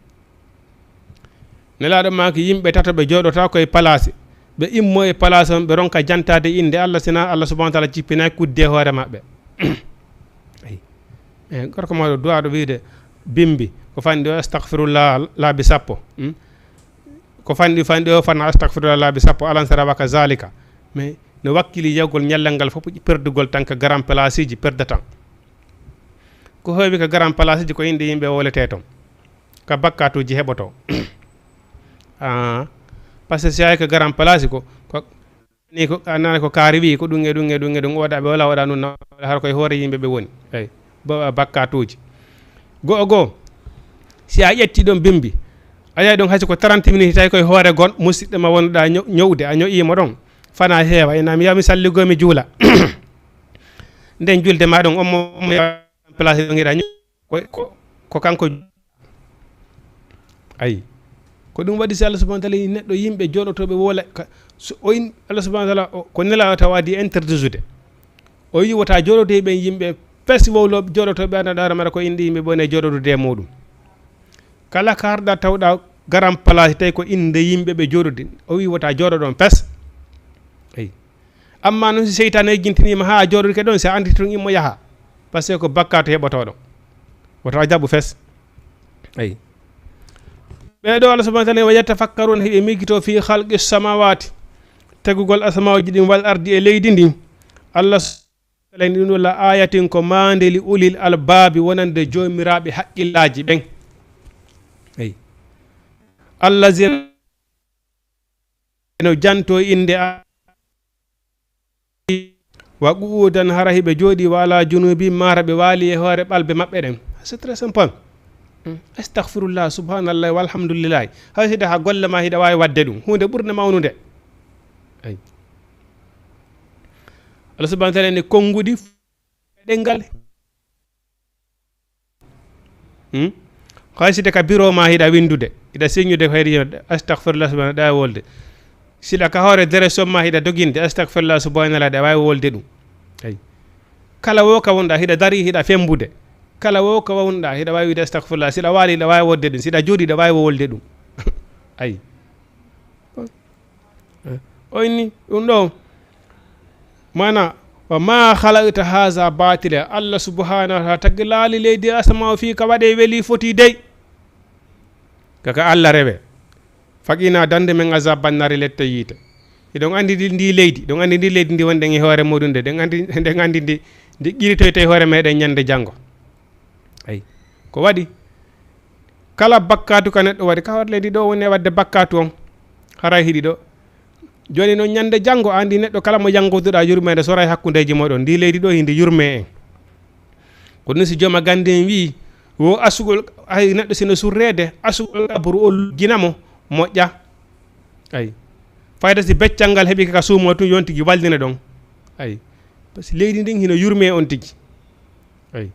Nelaaɗo maaki yimɓe tato ɓe jooɗotaako e palaasi. Ɓe immo e palaasi on, ɓe ronka jantaade innde Alla, sina Alla subhanahu wa taala jippinay kudde e hoore maɓɓe. Ay. Eh, gorko mawɗo duwaaɗo wiide bimbi, ko fanɗi o astaghfirullah laabi sappo. Hmm? Ko fanɗi, fanɗi o fana astaghfirullah laabi sappo, alan sara waka zalika. Mais no wakkili yewgol ñallal ngal fof perdugol tan ka garan palaasiji perdatan. Ko heewi ka garan palaasiji ko innde yimɓe wowletee ton. Ka bakkatuuji heɓotoo. Ah, parce que si yahi ka garan palaasi ko, ko, ni ko, a nana ko kaari wi'i ko ɗum e ɗum e ɗum e ɗum, oɗa ɓe wala waɗa nun, na har koye hoore yimɓe ɓe woni. Eyi, ba-, bakkatuuji. Go'o goo, si a ƴetti ɗon bimbi, a yahi ɗon hay so ko trente minutes tawi koye hoore gon, musiɗɗo ma wonɗa ño-, ñowde, a ño'imo ɗon. Fana heewa, ina mi yaha mi salligoo mi juula. Nden julde ma ɗon, on mo, on mo yaha place ɗon hiɗa ño-, ko, ko, ko kanko. Ayi. Ko ɗum waɗi si Allah subhanahu wa taala yi neɗɗo yimɓe jooɗotooɓe woola, ka, so o in, Allah subhanahu wa taala o, ko nelaaɗo tawa adi interdisude. O yi wota jooɗotoy ɓen yimɓe fes wowlo jooɗotooɓe ana ɗaara mara ko inɗe yimɓe ɓe woni e jooɗodude e muɗum. Kala ka harɗa tawɗa garan place tawi ko innde yimɓe ɓe jooɗodi. O wi wota jooɗo ɗon fes. Ayi. Amma noon si seytaane yejjintiniima haa a jooɗodike ɗon, si a annditi tun immo yaha. Parce que ko bakkaatu heɓotoo ɗon. Wota jaɓu fes. Ayi. Ɓee ɗo Allah subhanahu wa taala wa yatafakkaruna hiɓe miijitoo fi khalqi samawati. tagugol asamaaji ɗin wal ardi e leydi ndin. Allah s-, ɗum ɗo la ayatin ko maande li ulil albaabi wonande joomiraaɓe haqqillaaji ɓen. Eyi. Allazina no janto innde a-, wa qu'udan hara hiɓe jooɗi wa ala junubi mara ɓe waali e hoore ɓalbe maɓɓe ɗen. C'est très simple. Astaghfirullah, subhanallah, walhamdulillah. Hay sida ha golle ma hiɗa waawi waɗde ɗum. Huunde ɓurde mawnude. Ay. Allah subhanahu wa ta'ala ni konnguɗi ɗengal. Hmm? Hay sida ka biro ma hiɗa windude, hiɗa siñude ko heɗi astaghfirullah subhanahu wa ta'ala wolde. Sida ka hoore direction ma hiɗa doginde astaghfirullah subhanahu wa ta'ala, aɗa waawi wolde ɗum. Ay. Kala wo ka wonɗa hiɗa dari hiɗa fembude. Kala wo ka wonɗa hiɗa waawi wiide astaghfirullah. Sida waali hiɗa waawi wolde ɗum. Sida jooɗi hiɗa waawi wolde ɗum. Ay. O inni ɗum ɗo. Mana, wa ma khalaqta haza batila. Allah subhanahu wa ta'ala tagi laali leydi asama o fii ka waɗe weli foti dey. Kaka Allah rewe. Faqina dande men azab bannari lette yiite. Hiɗon andi ndi, ndi leydi, ɗon andi ndi leydi ndi wonɗen e hoore muɗum de. Ɗen andi, ɗen andi ndi, ndi qiritoyte e hoore meɗen ñande jango. Ay. Ko waɗi? Kala bakkatu ka neɗɗo waɗi, ka hoore leydi ɗo woni e waɗde bakkatu on. Haray hiɗi ɗo. Joni noon ñande jango, andi neɗɗo kala mo yangoduɗa yurmeende soray hakkundeji moɗon. Ndi leydi ɗo hindi yurme en. Ko ɗum si jooma gandi en wi'i, wo asugol, ay neɗɗo sino surreede, asugol kaburu o lugginamo, moƴƴa. Ay. Fayda si beccal ngal heɓi ka suumo tun yon tigi wallina ɗon. Ay. Parce que leydi ndin hino yurme on tigi. Ay.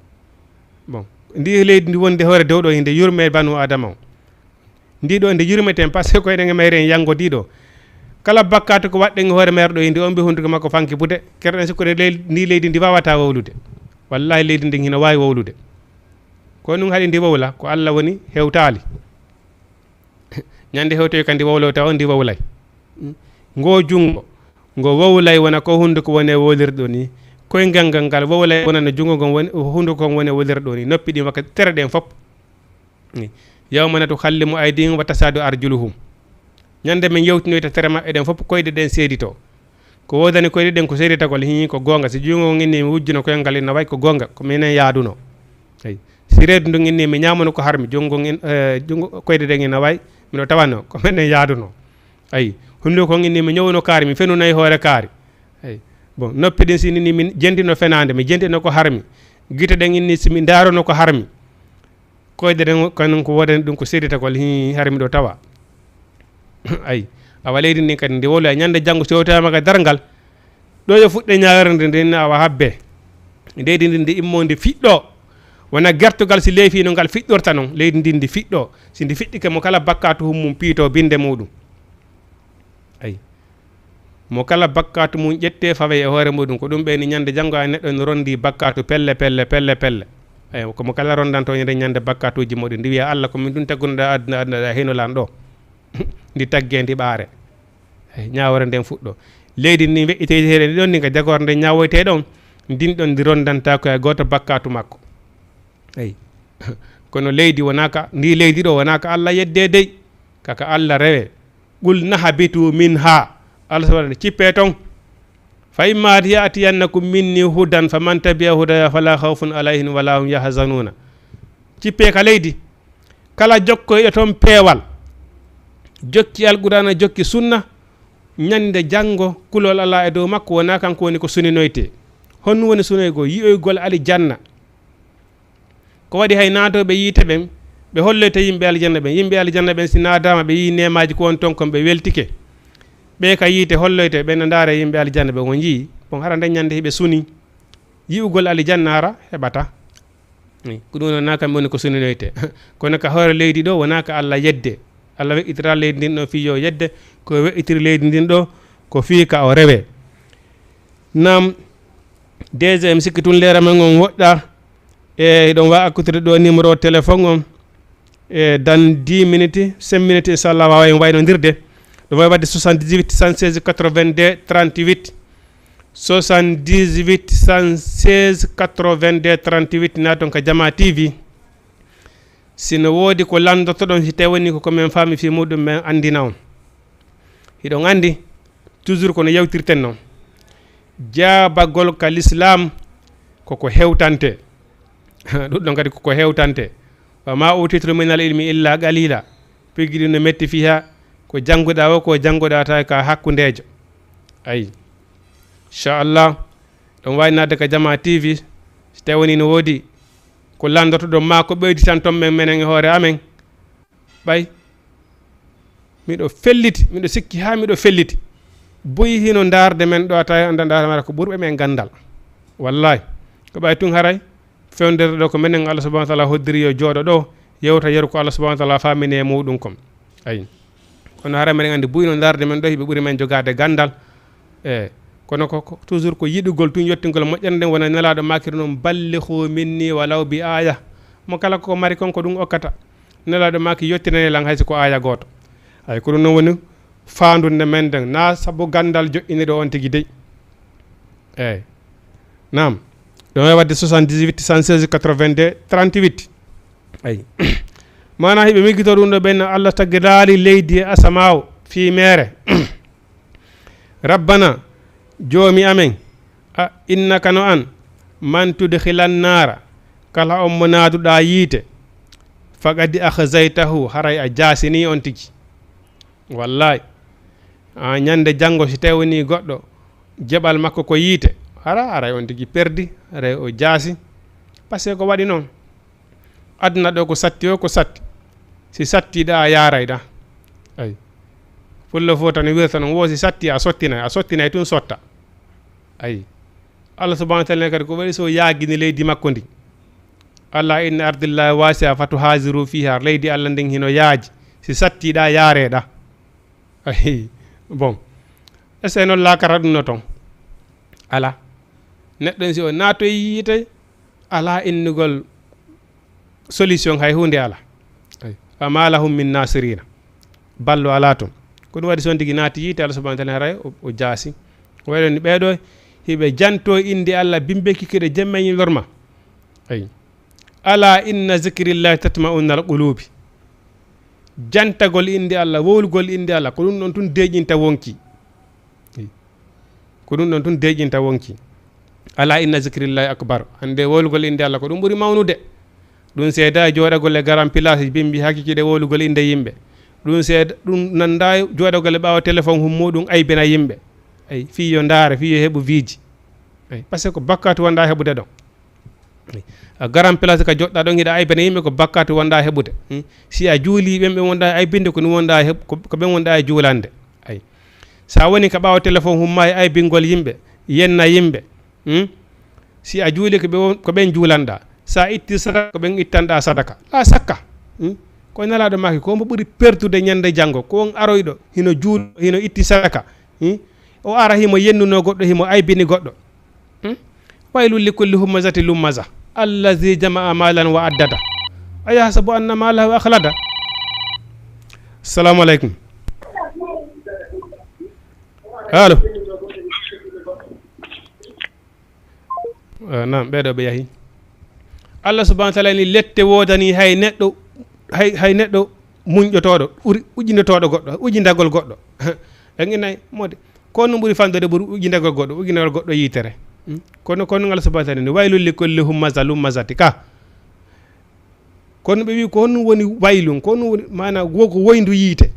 Bon. Ndi leydi ndi wonde hoore dow ɗo hinde yurme banu Adama o. Ndi ɗo nde yurmeten, parce que ko eɗen e mayre en yango ndi ɗo. Kala bakkatu ko waɗɗen e hoore mayre ɗo, inde on ɓe hunduko makko fanki bude. Kerɗen sikkude ley-, ndi leydi ndi wawata wowlude. Wallahi leydi ndin hino wawi wowlude. Ko ɗum haɗi ndi wowla, ko Allah woni hewtaali. Ñande hewtoy kandi wowloy taw ndi wowlay. Ngo jungo, ngo wowlay wona ko hunduko woni e wowlirɗo ni. Koyngal ngal ngal wowlay wona no jungo ngon woni, hunduko ngon woni e wowlirɗo ni. Noppi ɗin wakka tere ɗen fop. Ni. Yawma natu khallimu aydihim wa tasadu arjuluhum. Ñande men yewtinoyta tere maɓɓe ɗen fop koyɗe ɗen seedito. Ko wodani koyɗe ɗen ko seeditagol, hii, ko goonga. Si junngo ngon inni mi wujjuno koyngal ina wayi ko goonga, ko minen yaaduno. Eyi. Si reedu ndun inni mi ñaamuno ko harmi, junngo ngon in-, eh, junngo, koyɗe ɗen ina wayi, miɗo tawano, ko minen yaaduno. Ayi. Hunnduko ngon inni mi ñowuno kaari, mi fenuno e hoore kaari. Ayi. Bon, noppi ɗin si inni mi jentino fenaande, mi jentino ko harmi. Gite ɗen inni si mi ndaaruno ko harmi. Koyɗe ɗen kañum ko wodani ɗum ko seeditagol, hii, hara miɗo tawa. Ayi, awa leydi ndin kadi ndi wowloya ñande janngo si hewtama ka darngal. Ɗo yo fuɗɗe ñaawirde ndin awa habbe. Leydi ndin ndi immo ndi fiɗɗo. Wona gertogal si leefi no ngal fiɗɗorta non. Leydi ndin ndi fiɗɗo. Si ndi fiɗɗike mo kala bakkatu hum mum piito binde muɗum. Ayi. Mo kala bakkatu mum ƴette fawe e hoore muɗum. Ko ɗum ɓeyni ñande janngo a neɗɗo no rondi bakkatu pelle, pelle, pelle, pelle. Ayi, ko mo kala rondanto ñande, ñande bakkatuji muɗum. Ndi wiya Allah ko min ɗum taggunoɗa aduna, aduna ɗa heno lan ɗo. Ndi tagge, ndi ɓaare. Ayi, ñaawore nden fuɗɗo. Leydi ndi weƴƴiteyteɗen ɗon, ndi ka jagorde nden ñaawoyte ɗon. Ndin ɗon ndi rondanta ko e gooto bakkatu makko. Ayi. Kono leydi wona ka, ndi leydi ɗo wona ka Allah yedde dey. Kaka Allah rewe. Qul nahbitu minha. Allah subhanahu wa ta'ala, cippe ton. Fa imma ya'tiyannakum minni hudan faman tabi'a hudaya fala khawfun alayhim wala hum yahzanuna. Cippe ka leydi. Kala jokkoyɗo ton peewal. Jokki Alqur'aana, jokki sunna. Ñande janngo kulol alaa e dow makko, wonaa kanko woni ko suninoytee. Honɗum woni sunoygol? Yi'oygol alijanna. Ko waɗi hay naatooɓe yiite ɓen, ɓe holloyta yimɓe aljanna ɓen. Yimɓe aljanna ɓen si naadaama ɓe yii neemaaji ko won ton kon ɓe weltike. Ɓe ka yiite holloyte ɓen no ndaara yimɓe aljanna ɓen on yii. Bon hara nden ñande hiɓe suni. Yi'ugol alijanna hara heɓata. Ni, ko ɗum wonaa kam woni ko suninoyte. Kono ka hoore leydi ɗo wonaa ka Allah yedde. Allah weƴƴitira leydi ndin ɗo fii yo yedde, ko weƴƴitiri leydi ndin ɗo ko fii ka o rewe. Naam, D G, mi sikki tun leera men on woɗɗa. E, hiɗon waawi akkutude ɗo numéro téléphone on. E, dans dix minutes, cinq minutes, inchallah, waawa en waynondirde. Ɗum wawi waɗde soixante-dix-huit, cent seize, quatre-vingt-deux, trente-huit. Soixante-dix-huit, cent seize, quatre-vingt-deux, trente-huit, naaton ka Jama T V. Sino woodi ko landotoɗon, si tawi woni ko ko men faami fii muɗum, men anndina on. Hiɗon anndi, Toujours kono yewtirten noon. Jaabagol ka l'islam koko hewtante. Ɗum ɗon kadi koko hewtante. Wa ma utitu min al ilmi illa qalila. Piggi ɗum no metti fiha ko jannguɗaa o, ko jannguɗaa tawi ka hakkundeejo. Ayi. Inchallah. Ɗum wawi nadde ka Jama T V. So tawi woni no woodi ko landotoɗon ma ko ɓeyditan ton men menen e hoore amen. Ɓay miɗo felliti, miɗo sikki haa miɗo felliti. Buy hino ndaarde men ɗo, a tawi annda ndaarde mara ko ɓurɓe men ganndal. Wallahi. Ko ɓay tun haray fewndere ɗo ko menen Allah subhanahu wa taala hoddiri yo jooɗo ɗo, yewta yeru ko Allah subhanahu wa taala faamini e muɗum kon. Ayi. Kono haray meɗen anndi buy no ndaarde men ɗo, hiɓe ɓuri men jogaade ganndal. E kono ko, ko toujours ko yiɗugol tun, yettingol moƴƴere nden, wona Nelaaɗo maakiri noon, "Ballighuu minni walaw bi aaya." Mo kala ko mari kon ko ɗum okkata. Nelaaɗo maaki, "Yottinane lan hay si ko aaya gooto." Ay, ko ɗum noon woni faandunde men nden. Na sabu ganndal joƴƴini ɗo on tigi dey. Eey. Naam. Ɗum e waɗde soixante-dix-huit, cent seize, quatre-vingt-deux, trente-huit. Ay. Maanaa hiɓe miggito ɗum ɗo, ɓen Allah tagiraali leydi e asamaawo fii meere. Rabbana, Joomi amen, a innaka no an, man tudkhilan naara, kala on mo naaduɗaa yiite, faqad akhzaytahu, haray a jaasinii on tigi. Wallaay, a ñande janngo si tawii wonii goɗɗo, jeɓal makko ko yiite, hara, haray on tigi perdi, haray o jaasi. Parce que ko waɗi noon. Aduna ɗo ko satti o, ko satti. Si sattiɗa, a yarayɗa. Ay. Pullo fof tan wirta noon, wo si satti, a sottinay, a sottinay tun sotta. Ay. Allah subhanahu wa taala kadi ko waɗi so yaagini leydi makko ndi. Ala inna ardillahi wasi'a fatuhajiru fiha. Leydi Allah ndin hino yaaji. Si sattiɗa, yareɗa. Ay. Bon. Est-ce que noon laakara ɗum no toon? Ala. Neɗɗo si o naatoyi yiite, ala innugol solution, hay huunde ala. Ay. Wa ma lahum min nasirina. Ballo ala toon. Ko ɗum waɗi so on tigi naati yiite, Allah subhanahu wa taala haray o, o jaasi. O waɗi ni ɓeeɗo hiɓe janto innde Allah bimbe kikiɗe jemma e ñiwlorma. Ay. Ala inna zikrillahi tatma'unnal qulubi. Jantagol innde Allah, wowlugol innde Allah, ko ɗum ɗon tun deeƴinta wonki. Ko ɗum ɗon tun deeƴinta wonki. Ala inna zikrillahi akbar. Hannde wowlugol innde Allah ko ɗum ɓuri mawnude. Ɗum seeda e jooɗagol e garan pilaasi bimbi hakikiɗe wowlugol innde yimɓe. Ɗum seeda, ɗum nanda e jooɗagol e ɓaawo téléphone hum muɗum aybina yimɓe. Ay, fii yo ndaare, fii yo heɓu viiji. Ay, parce que ko bakkaatu wonɗa heɓude ɗon. A garan place ka joɗɗa ɗon, hiɗa aybina yimɓe, ko bakkaatu wonɗa heɓude. Hmm? Si a juuli ɓen ɓe wonɗa aybinde, ko ɗum wonɗa heɓ-, ko, ko ɓen wonɗa e juulande. Ay. Sa woni ka ɓaawo téléphone humma e aybingol yimɓe, yenna yimɓe. Hmm? Si a juuli ko ɓe won-, ko ɓen juulanɗa. Sa itti sadaka, ko ɓen ittanɗa sadaka. La sakka. Hmm? Ko Nelaaɗo maaki, ko mo ɓuri pertude ñande janngo, ko on aroyɗo, hino juul-, hino itti sadaka. Hmm? O ara himo yennuno goɗɗo, himo aybini goɗɗo. Hmm? Waylun li kulli humazatin lumaza. Allazi jama'a malan wa addada. Ayahsabu anna malahu akhlada. Assalamu alaikum. Allo. Eh, naam, ɓeeɗo ɓe yahi. Allah subhanahu wa taala ni lette woodani hay neɗɗo, hay, hay neɗɗo muñƴotooɗo, ɓuri uƴindotooɗo goɗɗo, uƴindagol goɗɗo. En inay mode. Ko ɗum ɓuri fanɗude ɓuri uƴindagol goɗɗo, uƴindagol goɗɗo yitere. Hmm? Kono, kono Allah subhanahu wa taala ni, "Waylun li kulli humaza lumazati ka." Kono ɓe wi, "Ko honɗum woni waylun? Ko honɗum woni, maana, wo ko woyndu yiite?"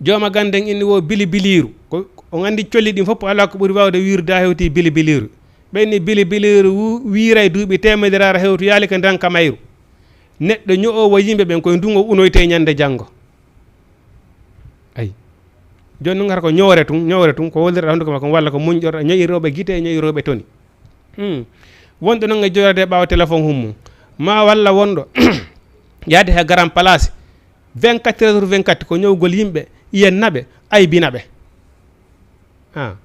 Jooma ganden inni wo bilibiliiru. Ko, on anndi colli ɗin fof, alaa ko ɓuri waawde wiirude haa hewti bilibiliiru. Ɓe inni bilibiliiru wu-, wiiray duuɓi teemedere ara hewtu yaali ka ndanka mayru. Neɗɗo ño'oowo yimɓe ɓen koye ndun o unoyte ñande janngo. Ay. Jooni non ngara ko ñoore tun, ñoore tun, ko wondirɗa hunduko makko walla ko muñƴorɗa, ño'irooɓe gite, ño'irooɓe toni. Hmm. Wonɗo non e joorade e ɓaawo téléphone hum mum. Ma walla wonɗo yaade ha garan place. Vingt-quatre heures sur vingt-quatre ko ñawgol yimɓe, yenna ɓe, aybina ɓe. Ha.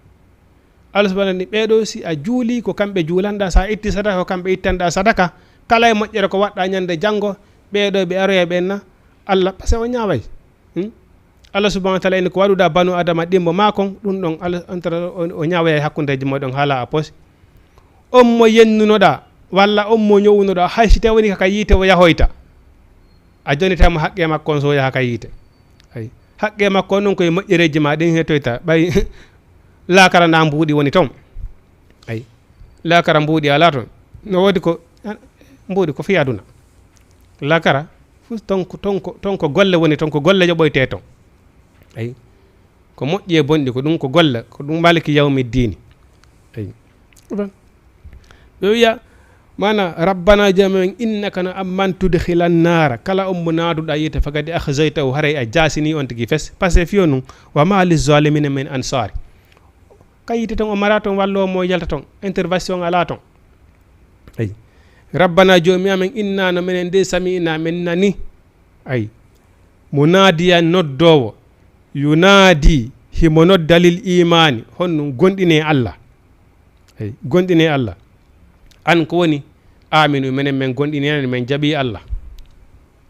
Allah subhanahu wa taala ni, ɓeeɗo si a juuli, ko kamɓe juulanɗa, sa itti sadaka, ko kamɓe ittanɗa sadaka. Kala e moƴƴere ko waɗɗa ñande janngo, ɓeeɗo ɓe aroya ɓen na, Allah, parce que o ñaaway. Hmm? Allah subhanahu wa taala ene ko waɗuɗa banu adama ɗimbo ma kon, ɗum ɗon Allah on tara o, o ñaaway e hakkundeji moɗon haala a pos. On mo yennunoɗa, walla on mo ñowunoɗa, hay si tawani ka yiite o yahoyta. A jonitama haqqe makko on so yaha ka yiite. Ay. Haqqe makko on, ɗum koye moƴƴereeji ma ɗin heetoyta. Ɓay laakara na mbuuɗi woni ton. Ay. Laakara mbuuɗi alaa ton. No woodi ko, mbuuɗi ko fii aduna. Laakara, fof ton ko, ton ko, ton ko golle woni ton, ko golle yoɓoytee ton. Ay. Ko moƴƴi e bonɗi, ko ɗum ko golle, ko ɗum maliki yawmi diini. Ay. Ɓe wiya, mana, "Rabbana joomi men, innaka no amman tudkhila nnaara, kala on mo naaduɗa yiite, faqad akhzaytahu, haray a jaasini on tigi fes." Parce que fiyo nun, "Wa ma li zalimina min ansari." Ka yiite ton, o mara ton wallo mo yalta ton, intervention alaa ton. Ay. "Rabbana joomi amen, inna no menen de sami'na, men nani." Ay. "Munadiyan noddoowo, yunadi, himo nodda lil imaani, honɗum gonɗinee Allah." Ay, gonɗinee Allah. An ko woni, "Aminu, menen men gonɗinii, men jaɓii Allah."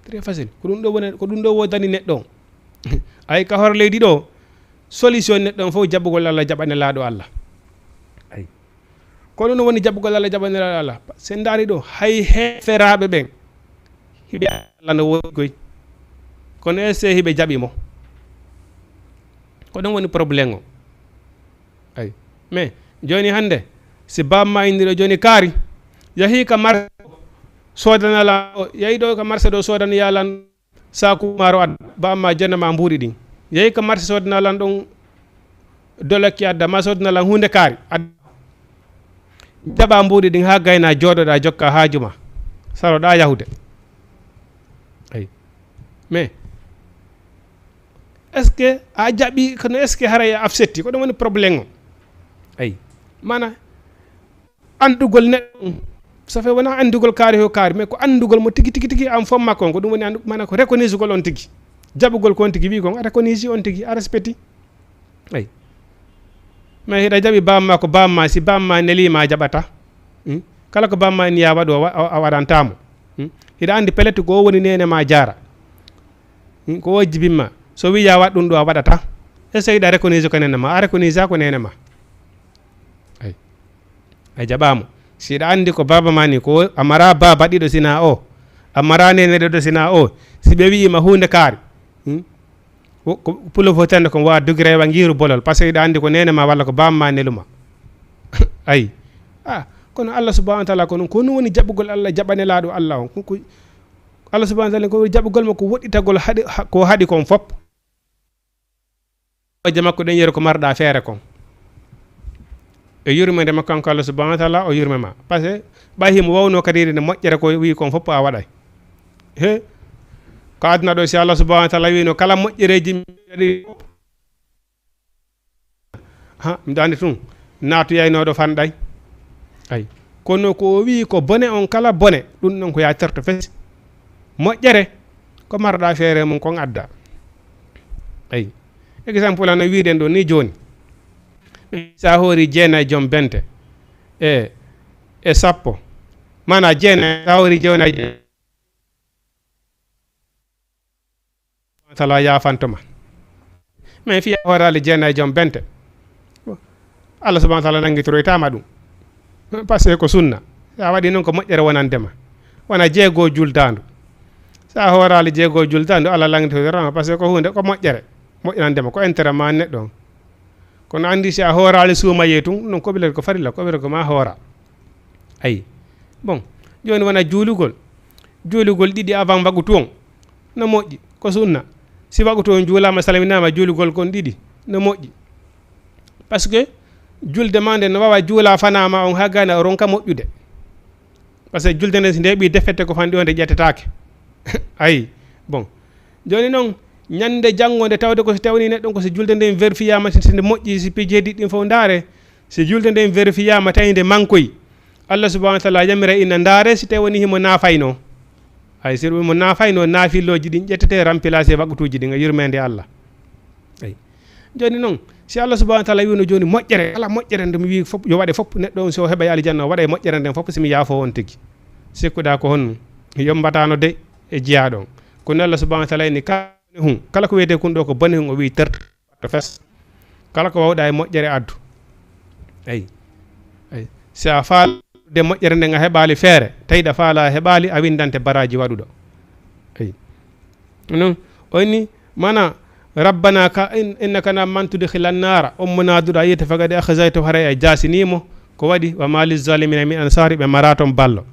Très facile. Ko ɗum ɗo woni, ko ɗum ɗo woodani neɗɗo on. Ay, ka hoore leydi ɗo, solution neɗɗo on fof jaɓugol Allah, jaɓa nelaaɗo Allah. Ay. Ko ɗum woni jaɓugol Allah, jaɓa nelaaɗo Allah. Sen ndaari ɗo, hay heeferaaɓe ɓen, hiɓe Allah no woodi koy. Kono est-ce que hiɓe jaɓi mo? Ko ɗum woni problème o. Ay. Mais jooni hannde, si baaba ma indi ɗo jooni kaari, yahi ka marché ɗo, soodana lan o, yahi ɗo ka marché ɗo, soodana ya lan saaku maaro adda, baaba ma jonna ma mbuuɗi ɗin. Yahi ka marché soodana lan ɗon dolakki adda, ma soodana lan huunde kaari adda. Jaɓa mbuuɗi ɗin haa gayna, jooɗoɗa, jokka haaju ma. Saroɗa yahude. Ay. Mais, est-ce que a jaɓi, kono est-ce que haray a accepti? Ko ɗum woni problème o. Ay. Mana, anndugol neɗɗo on, ça fait wona anndugol kaari ho kaari, mais ko anndugol mo tigi, tigi, tigi, an fom makko on, ko ɗum woni anndu-, mana ko reconnaissugol on tigi. Jaɓugol ko on tigi wi kon, a reconnaissi on tigi, a respecti. Ay. Mais hiɗa jaɓi baaba ma, ko baaba ma, si baaba ma nelii ma a jaɓata. Hmm? Kala ko baaba ma ni ya waɗu, a wa-, a, a waɗanta mo. Hmm? Hiɗa anndi pellet ko o woni neene ma jaara. Hmm? Ko o jibin ma. So wi ya waɗ ɗum ɗo a waɗata. Est-ce que hiɗa reconnaître ko neene ma? A reconnaître ko neene ma. Ay. A jaɓa mo. Si hiɗa anndi ko baaba ma ni, ko a mara baaba ɗiɗo sina o. A mara neene ɗiɗo sina o. Si ɓe wi'i ma huunde kaari. Hmm? Wo-, ko pulo fotande kon wa dogiraywa ngiiru bolol, parce que hiɗa anndi ko neene ma walla ko baaba ma nelu ma. Ay. Ah, kono Allah subhanahu wa ta'ala ko non, ko non woni jaɓugol Allah, jaɓa nelaaɗo Allah on. Ko, ko, Allah subhanahu wa ta'ala ko jaɓugol mo ko woɗɗitagol haɗi, ha-, ko haɗi kon fop. Hooje makko ɗen yero ko marɗa feere kon. E yurmende makko kanko Allah subhanahu wa ta'ala, o yurme ma. Parce que ɓay himo wawno kadi ne moƴƴere ko wi kon fop a waɗay. He, ko aduna ɗo, si Allah subhanahu wa ta'ala wino kala moƴƴereeji mi waɗi, ha, mi ɗaani tun, naatu yaynoɗo fanɗay. Ay. Kono ko o wi ko bone on kala bone, ɗum ɗon ko ya terto fes. Moƴƴere, ko marɗa feere mum kon adda. Ay. Exemple, ana wiiden ɗo ni jooni. Sa hoori jeenay joom bente e, e sappo. Mana jeenay, sa hoori jeenay, tala yaafantoma. Mais fiya hoorali jeenay joom bente. Allah subhanahu wa ta'ala nanngitoroytaama ɗum. Parce que ko sunna. Sa waɗi noon ko moƴƴere wonande ma. Wona jeego juldaandu. Sa hoorali jeego juldaandu, Allah nanngitoroytaama parce que ko huunde ko moƴƴere. Moƴƴanande ma, ko intérêt ma neɗɗo on. Kono anndi si a hooraali suumayee tun, non ko ɓilet ko farilla, ko ɓilet ko ma hoora. Ayi. Bon, jooni wona juulugol. Juulugol ɗiɗi avant waqutu on. No moƴƴi, ko sunna. Si waqutu on juulaama, salminaama, juulugol kon ɗiɗi. No moƴƴi. Parce que julde ma nde no wawa juula fanaa ma on haa gayna o ronka moƴƴude. Parce que julde nden si nde ɓi defete ko fanɗi on nde ƴettetaake. Ayi. Bon. Jooni noon, ñande janngo nde tawde ko si tawni neɗɗo on ko si julde nden vérifiyaama, si nde moƴƴi, si piiji heddi ɗin fof ndaare, si julde nden vérifiyaama tawi nde mankoyi, Allah subhanahu wa ta'ala yamira ina ndaare si tawi woni himo naafayno. Ay, si mo naafayno, naafillooji ɗin ƴettete, remplacé waqutuuji ɗin e yurmeende Allah. Ay. Jooni noon, si Allah subhanahu wa ta'ala wiino jooni moƴƴere, kala moƴƴere nde mi wii fof, yo waɗe fof, neɗɗo on si o heɓay aljanna, o waɗay moƴƴere nden fof, si mi yaafo on tigi. Sikkuɗaa ko honno? Yommbataano de e jiyaaɗo on. Kono Allah subhanahu wa ta'ala inni kala bone hun, kala ko wiyetee kun ɗo ko bone hun, o wii terto, watto fes. Kala ko wawɗaa e moƴƴere addu. Ay. Ay. Si a faal de moƴƴere nden a heɓaali feere, tawi ɗa faala a heɓaali, a windante baraaji waɗuɗo. Ay. Non, o inni, mana, Rabbana ka in, innaka na man tudkhila nara, on mo naaduɗa yiite faqad akhzaytahu, haray a jaasini mo. Ko waɗi? Wa ma lizzalimina min ansari, ɓe mara ton ballo.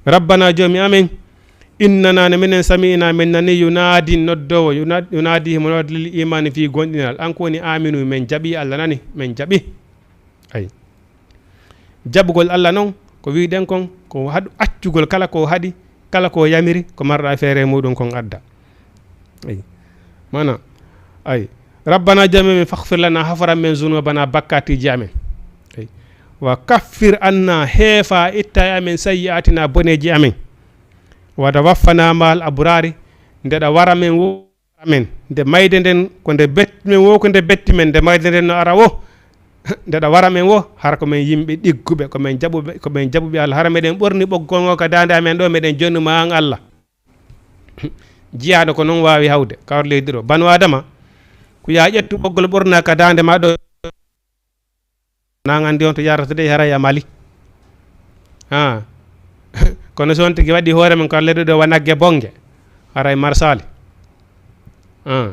Rabbana joomi amen, innana ne minen sami'na, min nani yunadi noddowo, yuna-, yunadi himo nodda lil imani fi gonɗinal. An ko woni aminu, men jaɓi, Allah nani, men jaɓi. Ay. Jaɓugol Allah non, ko wiɗen kon, ko haɗu accugol kala ko haɗi, kala ko yamiri, ko marɗa feere muɗum kon adda. Ay. Mana, ay. Rabbana joomi men, faghfir lana, haforan men zunubana, bakkatiji amen. Ay. Wa kaffir anna, heefa, itta e amen, sayyi'atina, boneji amen. Wa tawaffana ma'al abrari, ndeɗa wara men wo amen. Nde mayde nden, ko nde bet-, men wo ko nde betti men, nde mayde nden no ara wo, nde ɗa wara men wo, hara ko men yimɓe ɗigguɓe, ko men jaɓuɓe, ko men jaɓuɓe Allah. Hara meɗen ɓorni ɓoggol ngol ka daande amen ɗo, meɗen jonnuma an Allah. Jiyaaɗo ko non waawi hawde, kawar leydi ɗo. Banu Adama, ko yaa ƴettu ɓoggol ɓorna ka daande ma ɗo. Nan anndi on to yarata de, haray a mali. Ha. Kono so on tigi waɗi hoore mum ka leɗɗe ɗo wa nagge bonge, haray marsaali. Ha.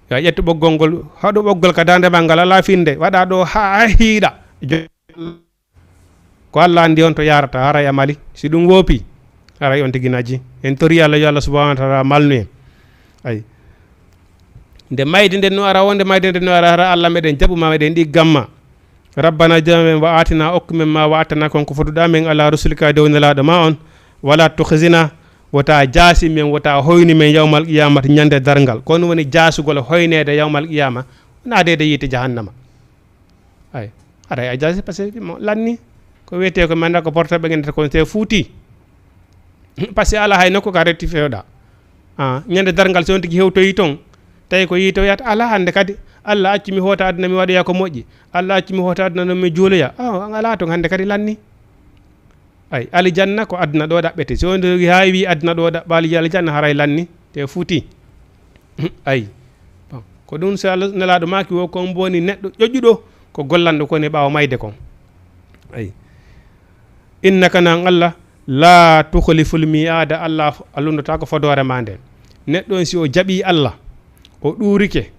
Yo a ƴettu ɓoggol ngol, haɗu ɓoggol ka daande ma ngal, alaa finde, waɗa ɗo haa hiiɗa. Jo-, ko Allah anndi on to yarata, haray a mali. Si ɗum woopi, haray on tigi naji. En tori Allah, yo Allah subhanahu wa taala malnu en. Ay. Nde mayde nden no ara, wonde mayde nden no ara, hara Allah meɗen jaɓu ma, meɗen ɗiggan ma. Rabbana joomi men, wa atina, okku men ma, wa attana kon ko fotuɗa men, ala rusulika, dow nelaaɗo ma on. Wala tukhzina, wota jaasi men, wota hoyni men, yawmal qiyamati, ñande darngal. Ko on woni jaasugol, hoyneede yawmal qiyama, wona deede yiite jahannama. Ay, haray a jaasi, parce que mo lanni, ko wiyetee ko manda ko portable ɓe ngendata kon, c'est foutu. Parce que ala hay nokku ka rectifié ɗa. Ah, ñande darngal, so on tigi hewtoyi ton, tawi ko yiitoyat, ala hannde kadi. Allah accu mi hoota aduna, mi waɗoya ko moƴƴi. Allah accu mi hoota aduna, no mi juuloya. Ah, an ala ton hannde kadi lanni. Ay, alijanna ko aduna ɗo ɗaɓɓete. So on haa wi aduna ɗo ɗaɓɓaali, alijanna haray lanni, te foutu. Ay. Bon, ko ɗum so Allah, Nelaaɗo maaki wo, ko on mboni neɗɗo ƴoƴƴuɗo, ko gollanɗo ko woni ɓaawo mayde kon. Ay. Innaka nan Allah, la tukhliful mi'ada, Allah a lundotaako fodoore ma nden. Neɗɗo on si o jaɓi Allah, o ɗuurike,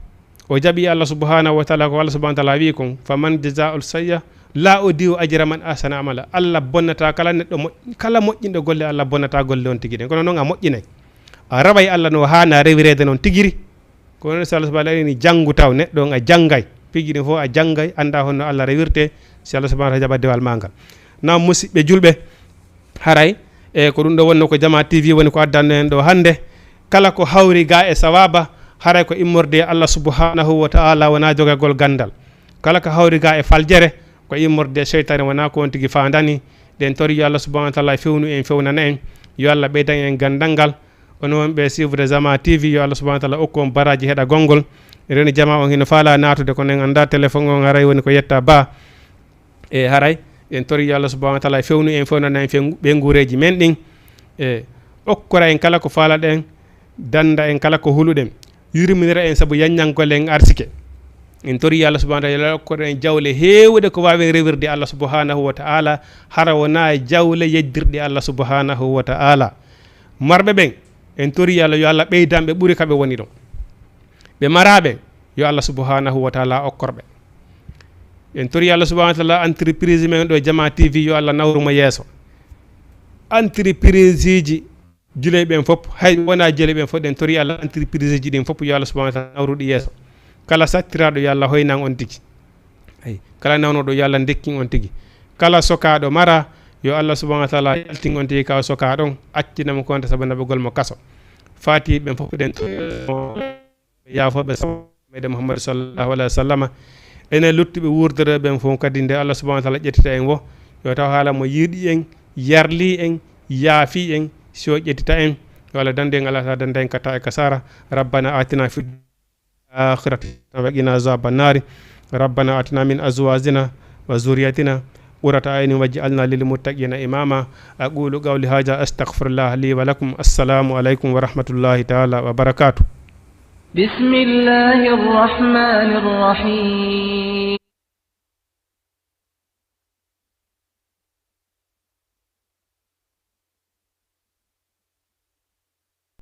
o jaɓi Allah subhanahu wa taala, ko Allah subhanahu wa taala wi kon, faman jazaa'ul sayya, la udi'u ajra man ahsana amala. Allah bonnata kala neɗɗo mo-, kala moƴƴinɗo golle, Allah bonnata golle on tigi ɗen. Kono non a moƴƴinay. A raway Allah no haana rewireede non tigiri. Ko non si Allah subhanahu wa taala ni janngu taw neɗɗo on a janngay. Piji ɗin fof a janngay, annda honno Allah rewirte, si Allah subhanahu wa taala jaɓa dewal ma ngal. Nam musidɓe julɓe, haray, e ko ɗum ɗo wonno ko Jama T V woni ko addanno en ɗo hannde. Kala ko hawri ga e sawaba, haray ko immorde e Allah subhanahu wa taala, wona jogagol gandal. Kala ko hawri ga e faljere, ko immorde e seytaane, wona ko on tigi faandani. Ɗen tori yo Allah subhanahu wa taala fewnu en, fewnana en. Yo Allah ɓeydan en gandal ngal. Onon wonɓe suivre Jama T V, yo Allah subhanahu wa taala okku on baraji heɗagol ngol. Reni jama on hino faala naatude, kono en annda téléphone on haray woni ko yetta ba. E haray, en tori yo Allah subhanahu wa taala fewnu en, fewnana en fen-, ɓe nguureeji men ɗin. E okkora en kala ko faalaɗen, danda en kala ko huluɗen, yurminira en sabu yanñangol en arsike. En tori yo Allah subhanahu wa taala okkora en jawle heewuɗe ko waawen rewirde Allah subhanahu wa taala, hara wona jawle yeddirɗe Allah subhanahu wa taala. Marɓe ɓen, en tori Allah, yo Allah ɓeydan ɓe ɓuri ka ɓe woni ɗon. Ɓe maraaɓe, yo Allah subhanahu wa taala okkor ɓe. En tori Allah subhanahu wa taala entreprise men ɗo Jama T V, yo Allah nawru mo yeeso. Entreprise ji juley ɓen fof, hay wona juley ɓen fof, ɗen tori Allah entreprise ji ɗin fof, yo Allah subhanahu wa taala nawru ɗi yeeso. Kala sattiraaɗo, yo Allah hoynan on tigi. Ay, kala nawnoɗo, yo Allah ndekkin on tigi. Kala sokaaɗo mara, yo Allah subhanahu wa taala yaltin on tigi ka o sokaa ɗon, accina mo konta sabu naɓugol mo kaso. Faati ɓen fof ɗen to yaafooɓe sabu meɗen Muhammadu sallallahu alaihi wa sallama. Enen luttuɓe wuurdere ɓen fof kadi, nde Allah subhanahu wa taala ƴettita en wo, yo taw haala mo yiɗi en, yarli en, yaafi en, si o ƴettita en, yo Allah dandu en, Allah ta danda en kata e kasara. Rabbana atina fid akhirati wa qina azaban nari. Rabbana atina min azwajina wa zurriyatina qurrata a'yunin waj'alna lil muttaqina imama. Aqulu qawli hadha astaghfirullah li wa lakum. Assalamu alaikum wa rahmatullahi ta'ala wa barakatuh. بسم الله الرحمن الرحيم.